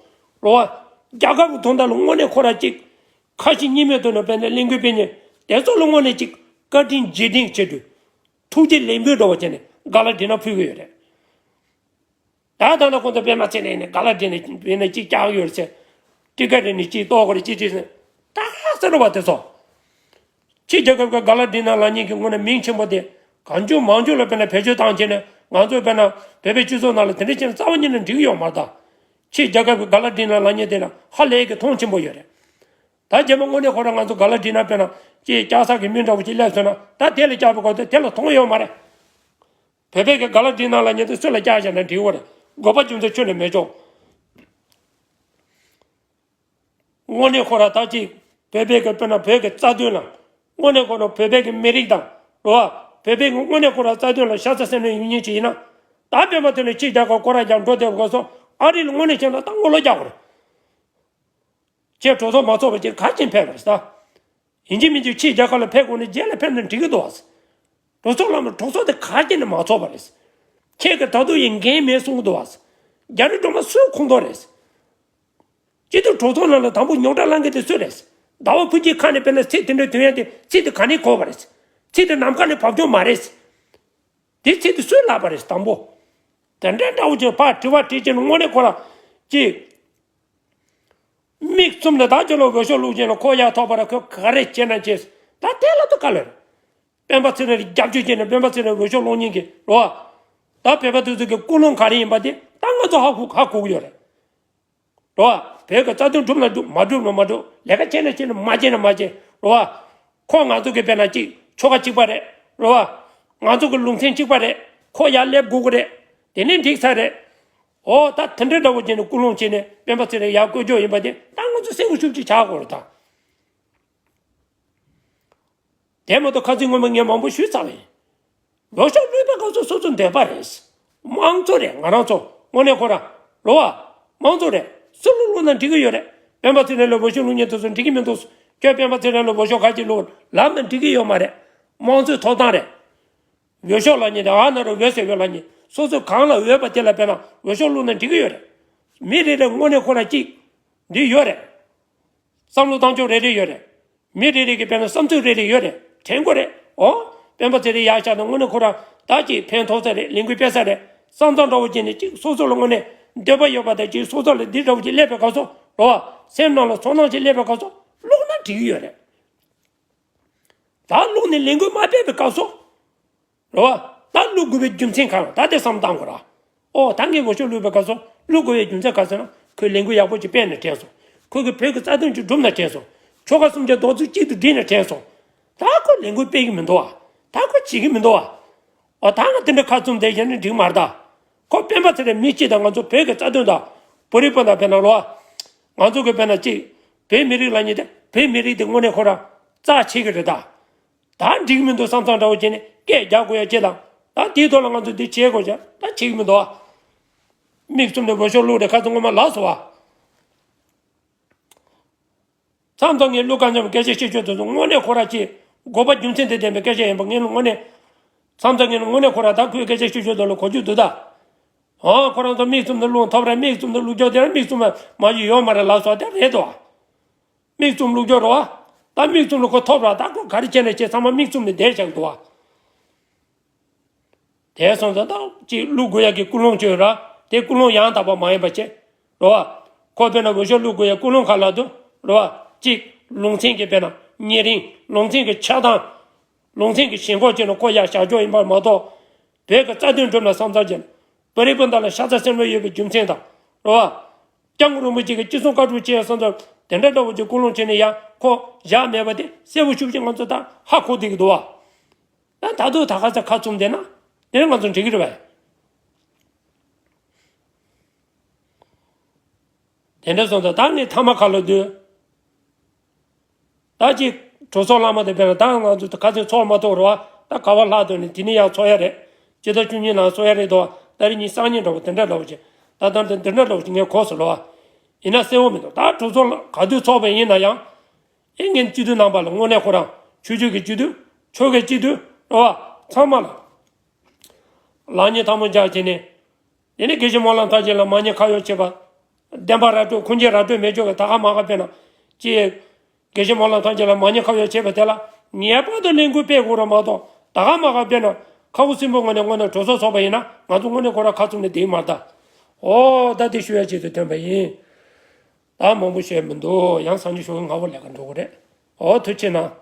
རོ་བ། རྒྱལ་ཁབ་ཀྱི་དོན་དག་ལ་དངོས་གནས་ཁོ་ར་ཅིག་ཁ་ཞེ་གཉིས་མེད་དོན་ནས་དཔེར་ན་ལས་འགུལ་སྤེལ་མཁན་དེ་ཚོ་ལ་དངོས་གནས་ཅིག་བཀའ་དྲིན་རྗེས་དྲན་བྱེད་དུས་ཐུགས་རྗེ་ལེགས་འབུལ་འདྲ་བོ་བྱས་ནས་ག་ལ་ཌི་ནར་ཕུལ་གི་ཡོད་རེད། ད་ད་ལྟ་ཁོང་ཚོ་པད་མ་ཚེ་རིང་ནས་ག་ལ་ཌི་ནར་བྱས་ནས་གཅིག་བཀྱག་ཡོད་ཟེར། ཊི་ཀ་ཌི་ནས་གཅིག་གཏོར་དགོས་རེད་གཅིག་བྲིས་ཟེར། ད་ཟེར་བ་དེ་ཚོ། ཕྱི་རྒྱལ་ཁབ་ཀྱི་ག་ལ་ཌི་ནར་ལབ་མཁན་གྱི་ངོས་ནས་མིང་ཆེན་པོ་དེ་གང་བྱུང་མང་བྱུང་ལ་དཔེར་ན་བེད་སྤྱོད་བཏང་བྱས་ནས་ང་ཚོས་དཔེར་ན་བོད་པའི་སྤྱི་ཚོགས་ནང་ལ་དེ་འདྲ་བྱས་ན་རྩ་བ་ཉིད་ནས་འགྲིག་གི་ཡོད་མ་རེད་ད། ཕྱི་རྒྱལ་ཁབ་ཀྱི་ག་ལ་ཌི་ནར་ལབ་མཁན་དེ་ལ་ཧ་ལས་ཀྱི་མཐོང་ཆེན་པོ་ཡོད་རེད། ད་རྗེས་མ་དངོས་གནས་ཁོ་རང་ང་ཚོ་ག་ལ་ཌི་ནར་དཔེར་ན་ ཅིག་བཀྱག་ས་གི་མི་འདྲ་བོ་ཅིག་སླེབས་སོང་ན། ད་དེ་ལ་བཀྱག་པའི་སྐབས་དེ་དེ་ལ་མཐོང་ཡོད་མ་རེད། བོད་པའི་གི་ག་ལ་འགྲིག་ན་ལབ་མཁན་དེ་སུ་ལ་བཀྱག་བཞག་ན་འགྲིག་གི་རེད། དགོས་པ་རྒྱུ་མཚན་ཁྱོན་ནས་མེད་ཆོག་དངོས་གནས་ཁོ་ར་ད་ཅིག་བོད་པའི་གི་དཔེར་ན་བོད་ཀྱི་རྩ་དོན་ལ། དངོས་གནས་ཁོ་ར་བོད་པའི་གི་མི་རིགས་དང་རེད་བ། བོད་པའི་གི་དངོས་གནས་ཁོ་ར་རྩ་དོན་ལ་ཤ་ཚ་སེམས་ནས་ཡོང་མཁན་ཅིག་ཡིན་ན། ད་སྤེན་པ་ཚེ་རིང་ཕྱིར་རྒྱ་གར་སྐོར་ར་རྒྱག་འགྲོ་བསྡད་པ་སོང་། ཨ་རི་ལ་དངོས་གནས་བྱས་ན་ད་ངོ་ལོག་རྒྱག་དགོས་རེད། ཁྱེད་གྲོས་ཚོགས་མ་ཚོགས་པ་ཅིག་ག་ཅིག་ཕེབས་པ་རེད་ད། ཡིན་གཅིག་མིན་གཅིག་ཕྱིར་རྒྱ་གར་ལ་ཕེབས་དགོས་ན་རྗེས་ལ་ཕེབས་ན་འགྲིག་གི་འདུག་བ། གྲོས་ཚོགས་ལ་མ་གྲོས་ཚོགས་དེ་ག་ཅིག་ནས་མ་ཚོགས་པ་རེད། ཁྱེད་ཀྱི་ད་དུང་ཡིན་འགན་མེད་གསུང་གི་འདུག་བ། རྒྱ་རི་སྒྲོལ་མ་སུའི་ཁོངས་གཏོགས་རེད། སྤྱི་འཐུས་གྲོས་ཚོགས་ནང་ལ་དང་པོ་རྙོག་དྲ་ལངས་མཁན་དེ་སུ་རེད། ཟླ་བ་ཕུན་སྐྱིད་ཁ་ནས་དཔེར་ན་ཚིག་དེ་འདྲ་ཐོན་ཡ་དེ་ཚིག་དེ་ག་ནས་གོ་བ་རེད། ཚིག་དེ་ནམ་མཁའ་ནས་བབས་ཀྱོག་མ་རེད། དེ་ཚིག་དེ་སུས་ལབ་པ་རེད་དང་པོ། དེ་འདྲའི་འདྲ་བོ་ཅིག་ཕར་དྲི་བ་དྲིས་ཀྱི་ན་དངོས་གནས་ཁོ་ར་ཅིག་མིག་བཙུམ་ནས་ད་ཁྱོད་ལ་འོས་ཤོག་བླུགས་ཀྱི་ན་ཁོ་ཡར་ཐོག་པ་ར་ཁོས་ག་རེ་བྱེད་ན་བྱེད། ད་དེ་ལ་ད་ག་ལ་རེད། སྤེན་པ་ཚེ་རིང་ལ་རྒྱབ་སྐྱོར་བྱས་ནས་སྤེན་པ་ཚེ་རིང་འོས་ཤོག་སློང་མཁན་གྱི་རེད་བ། ད་བོད་པ་དེ་ཚོ་གི་ཀུན་སློང་ག་རེ་ཡིན་པ་དེ་ད་ང་ཚོ་ཧ་གོ་ཧ་གོ་གི་ཡོད་རེད། རེད་བ། བོད་ཀྱི་རྩ་དོན་སྒྲུབ་ན་སྒྲུབ། མ་སྒྲུབ་ན་མ་སྒྲུབ། ལས་ཀ་བྱས་ན་བྱས། ན་མ་བྱས་ན་མ་བྱས། རེད་བ། ཁོ་ང་ཚོ་གི་དཔེར་ན་གཅིག་ཆོལ་ཁ་གཅིག་པ་རེད། རེད་བ། ང་ཚོ་གི་ལུང་ཚན་གཅིག་པ་རེད། ཁོ་ཡར་སླེབས་དགོས་ཀྱི་རེད། དེ་ནས་འགྲིག་ས་རེད། འོ་ད་དེ་འདྲའི་འདྲ་བོ་བྱས་ནས་ཀུན་སློང་བྱས་ནས་སྤེན་པ་ཚེ་རིང་ཡར་བསྐོ་རྒྱུ་ཡིན་པ་དེ་ད་ང་ཚོ་སེམས་ཤུགས་ཅིག་ཆག་དགོས་རེད་ད། དེ་མ་གཏོགས་ཁ་སང་སྔོན་མ་ངས་མང་པོ་ཞུས་ཚར་བ་ཡིན། འོས་ཤོག་བླུགས་པའི་སྐབས་སུ་སོ་སོ་འདོད་པ་རེད། དམངས་གཙོ་རེད། ང་རང་ཚོ་དངོས་གནས་ཁོ་ར་རེད་བ། དམངས་གཙོ་རེད། སུ་ལ་བླུགས་ན་འགྲིག་གི་ཡོད་རེད། སྤེན་པ་ཚེ་རིང་ལ་འོས་ཤོག་བླུགས་མཁན་དེ་ཚོ་འགྲིག་གི་མི་འདུག་ཁྱོད་སྤེན་པ་ཚེ་རིང་ལ་འོས་ཤོག་ག་ཅིག་བླུགས་ལབ་ན་འགྲིག་གི་ཡོད་མ་རེད། དམངས་གཙོའི་ཐོབ་ཐང་རེད། འོས་ཤོག་ལབ་མཁན་དེ་ཨ་ན་རུ་འོས་ཟེར་བའི་ལབ་མཁན་སོ་སོ་གང་ལ་འོས་པ་དེ་ལ་དཔེར་ན་འོས་ཤོག་བླུགས་ན་འགྲིག་གི་ཡོད་རེད། མི་རེ་རེ་དངོས་གནས་ཁོ་ར་གཅིག་འདི་ཡོད་རེད། བསམ་བློ་བཏང་ཕྱོགས་རེ་རེ་ཡོད་རེད། མི་རེ་རེ་གི་དཔེར་ན་བསམ་ཚུལ་རེ་རེ་ཡོད་རེད། དྲན་དགོས་རེད། འོ། སྤེན་པ་ཚེ་རིང་ཡར་བཞག་ན་དངོས་གནས་ཁོ་རང་ད་ཅིག་ཕན་ཐོགས་ས་རེད། ལས་འགུལ་སྤེལ་ས་རེད་བསམ་བསམ་འདྲ་བོ་བྱས་ནས་ཅིག་སོ་སོ་ལ་དངོས་གནས་འདོད་པ་ཡོད་པ་དང་ཅིག་སོ་སོ་ལ་འདི་འདྲ་བོ་ཅིག་སླེབས་པའི་སྐབས་སུ་རེད་བ། སེམས་ནང་ལ་ཚོར་སྣང་ཅིག་སླེབས་པའི་སྐབས་སུ་བླུགས་ན་འགྲིག་གི་ཡོད་རེད། ད་བླུགས་ནས་ལས་འགུལ་མ་སྤེལ་བའི་སྐབས་སུ། རེད་བ། ད་བླུགས་དགོས་པའི་རྒྱུ་མཚན་གང་ལ་ད་དེ་བསམ་བཏང་དགོས་ར། ཨོ་ད་ངས་འོས་ཤོག་བླུགས་པའི་སྐབས་སུ་བླུགས་དགོས་པའི་རྒྱུ་མཚན་ག་ཟེར་ན་ཁོས་ལས་འགུལ་ཡག་པོ་ཅིག་སྤེལ་ནས་དྲན་སོང་། ཁོས་ཀྱི་བོད་ཀྱི་རྩ་དོན་ཅིག་བསྒྲུབས་ནས་དྲན་སོང་། ཆོལ་ཁ་གསུམ་ཆ་རྡོག་རྩིག་གཅིག་ཏུ་བསྒྲིལ་ནས་དྲན་སོང་། ད་ཁོ་ལས་འགུལ་སྤེལ་གི་མི་འདུག་བ། ད་ཁོ་བྱེད་གི་མི་འདུག་བ། ཨོ་ད་ང་དེ་འདྲ་ཁ་བཙུམ་བསྡད་བཞག་ན་འགྲིག་མ་རེད་ད། ཁོ་སྤེན་པ་ཚེ་རིང་མི་གཅིག་དང་ང་ཚོ་བོད་ཀྱི་རྩ་དོན་དང་བོད་རིགས་སྤུན་ཟླ་དཔེར་ན་རེད་བ། ང་ཚོ་གི་དཔེར་ན་གཅིག་བོད་མི་རིགས་ལབ་མཁན་དེ་བོད་མི་རིགས་དེ་དངོས་གནས་ཁོ་རང་རྩ་ཆེ་གི་རེད་ད། ད་འགྲིག་མི་འདུག་བསམ་བསམ་འདྲ་བོ་བྱས་ནས་སྐད་རྒྱག་དགོས་ཡ་ཅི་དང་། ད་དེའི་ཐོག་ལ་ང་ཚོ་འདི་བྱེད་དགོས་ཀྱང་ད་བྱེད་ཀྱི་མི་འདུག་བ། མིག་བཙུམ་ནས་འོས་ཤོག་བླུགས་རེད། ཁ་ཚོ་ངོ་མ་ལགས་སོ་བ། མཚམས་མཚམས་ངས་བླུགས་ཁ་འཇམ་སྐད་ཆ་བཤད་ཆོག་དེ་ཚོ་དངོས་གནས་ཁོ་ར་ཅིག་དགོས་པ་རྒྱུ་མཚན་དེ་ལྡན་པའི་སྐད་ཆ་ཡིན་པ་ངས་དངོས་གནས། མཚམས་མཚམས་ངས་དངོས་གནས་ཁོ་ར་ད་ཁོའི་སྐད་ཆ་བཤད་ཆོག་དེ་ལ་གོ་རྒྱུ་འདུག་ད། ཨང་ཁོ་རང་ཚོ་མིག་བཙུམ་ནས་བླུགས་ཐོབ་རེད། མིག་བཙུམ་ནས་བླུགས་རྒྱུ་དེ་ར་མིག་བཙུམ་མ་ཡི་ཡོད་མ་རེད་ལགས་སོ། དེ་རེད་དོ། མིག་བཙུམ་བླུགས་རྒྱུ་རེད་བ། ད་མིག་བཙུམ་ལ་ཁོ་ཐོབ་ར། ད་ཁོ་ག་རེ་བྱས་ནས་བྱས་ཚང་མ་མིག་བཙུམ་ནས་བསྡད་བཞག་འདུག་བ། དེ་སོང་ཙང་ད་ཅིག་བླུགས་དགོས་ཡ་གི་ཀུན་སློང་བཅོས་ར། དེ་ཀུན་སློང་ཡང་དག་པ་མ་ཡིན་པ་བྱས། རེད་བ། ཁོ་དཔེར་ན་འོས་ཤོག་བླུགས་དགོས་ཡ་ཀུན་སློང་ག་ལ་འདུག་རེད་བ། གཅིག་ལུང་ཚན་གྱི་དཔེར་ན་ཉེ་རིང་ལུང་ཚན་གྱི་ཆགས་སྡང་། ལུང་ཚན་གྱི་ཞེན་ཁོག་བྱས་ནས་ཁོ་ཡར་བཞག་ཕྱོགས་ཡིན་པ་མ་གཏོགས། བོད་ཀྱི་རྩ་དོན་སྒྲུབ་ན་བསམ་ཚར་བྱས་ནས། བོད་རིགས་སྤུན་ཟླ་ལ་ཤ་ཚ་སེམས་ལ་ཡོད་པའི་རྒྱུ་མཚན་དང་། རེད་བ། སྐྱབས་མགོན་རིན་པོ་ཆེ་གི་ཅི་གསུང་བཀའ་སྒྲུབ་བྱས་བསམ་ཚུལ་དེ་འདྲ་འདྲ་བོ་ཅིག་ཀུན་སློང་བྱས་ནས་ཡང་ཁོ་བཞག་མེད་པ་དེ་གསལ་པོ་ཞེ་པོ་ཅིག་ང་ཚོ་ད་ཧ་གོ་བསྡད་ཀྱི་འདུག་བ། ད་ད་དུང་ད་ག་ཚོད་ཁ་བཙུམ་བསྡད་ན་དེ་ང་ཚོ་འགྲིག་གི་རེད་བས། དེ་འདྲ་སོང་ཙང་ད་ངས་མཐའ་མ་ག་ལ་འདུག་ད་ཅིག་གྲོས་ཚོགས་བླ་མ་དེ་དཔེར་ན་ད་ང་ཚོ་ཁ་སང་ཚོགས་མ་ཐུབ་རེད་བ། ད་ག་བ་ལྷག་འདུག་ནས་དེ་ནས་ཡང་ཚོགས་ཡ་རེད། སྤྱི་ཟླ་བཅུ་གཉིས་ནང་ཚོགས་ཡ་རེད་དོ། ད་རེས་ཉིན་སང་ཉིན་འདྲ་བོ་དེ་འདྲ་འདྲ་བོ་ཅིག་ད་ལྟ་འདི་འདི་འདྲ་འདྲ་བོ་ཅིག་ངས་གོ་སོང་རེད་བ། ཡིན་ན་གསལ་བོ་མི་འདུག་ད་གྲོས་ཚོགས་ག་དུས་ཚོགས་པ་ཡིན་ན་ཡང་། ཨེ་ངས་སྤྱི་འཐུས་རྣམ་པ་ལ་དངོས་གནས་ཁོ་རང་ཆོས་བརྒྱུད་ཀྱི་སྤྱི་འཐུས་ཆོལ་ཁའི་སྤྱི་འཐུས་རེད་བ། ཚང་མ་ལ་ལག་གཉིས་ཐལ་མོ་སྦྱར་བྱས་ནས། དེ་ནས་དགེ་བཤེས་སྨོན་ལམ་ཐམས་ཅད་ལ་མ་ཉེས་ཁ་གཡོགས་བྱེད་པ། བདེན་པ་ར་སྤྲོད་ཁུངས་སྐྱེལ་ར་སྤྲོད་མེད་ཆོག་གི་ད་ག་མ་ག་དཔེར་ན། ཅེས། དགེ་བཤེས་སྨོན་ལམ་ཐམས་ཅད་ལ་མ་ཉེས་ཁ་གཡོགས་བྱེད་པ་དེ་ལ་ངེས་པར་དུ་ལས་འགུལ་སྤེལ་དགོས་ར་མ་གཏོགས་ད་ག་མ་ག་དཔེར་ན་ཁ་ཁུ་སིམ་པོ་ངོས་ནས་དངོས་གནས་གྲོས་ཚོགས་ཚོགས་པ་ཡིན་ན་ང་ཚོ་དངོས་གནས་ཁོ་ར་ཁ་བཙུམ་ནས་བསྡད་ཀྱི་མ་རེད་ད། ཨོ་ད་དེ་ཞུ་ཡ་ཆེད་དུ་ཐོན་པ་ཡིན། ད་མང་པོ་བཤད་མི་འདུག་ཡང་སང་ཉིན་ཞོགས་ཀྱི་སྔ་པོ་ལས་ཀ་འགྲོ་གི་རེད། ཨོ་ཐུགས་རྗེ་གནང་།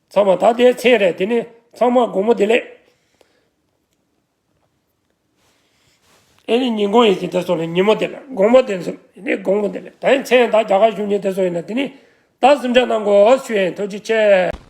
ཚང་མ་ད་དེ་མཚན་རེད། དེ་ནས་ཚང་མ་དགོང་མོ་བདེ་ལེགས། ཨེ་ནི་ཉིན་གུང་ཡིན་ཞིང་དེ་སོགས་ལ་ཉིན་མོ་དེ་ལ་དགོང་མོ་དེ་ཚོ་ཨེ་ནི་དགོང་མོ་དེ་ལ་ད་ཡིན་མཚན་ད་རྒྱ་གར་གཞུང་ཉིན་དེ་ཚོ་ཡིན་ན་དེ་ནི་ད་གཟིམ་འཇག་གནང་དགོས་ཞུ་ཡིན། ཐུགས་རྗེ་ཆེ།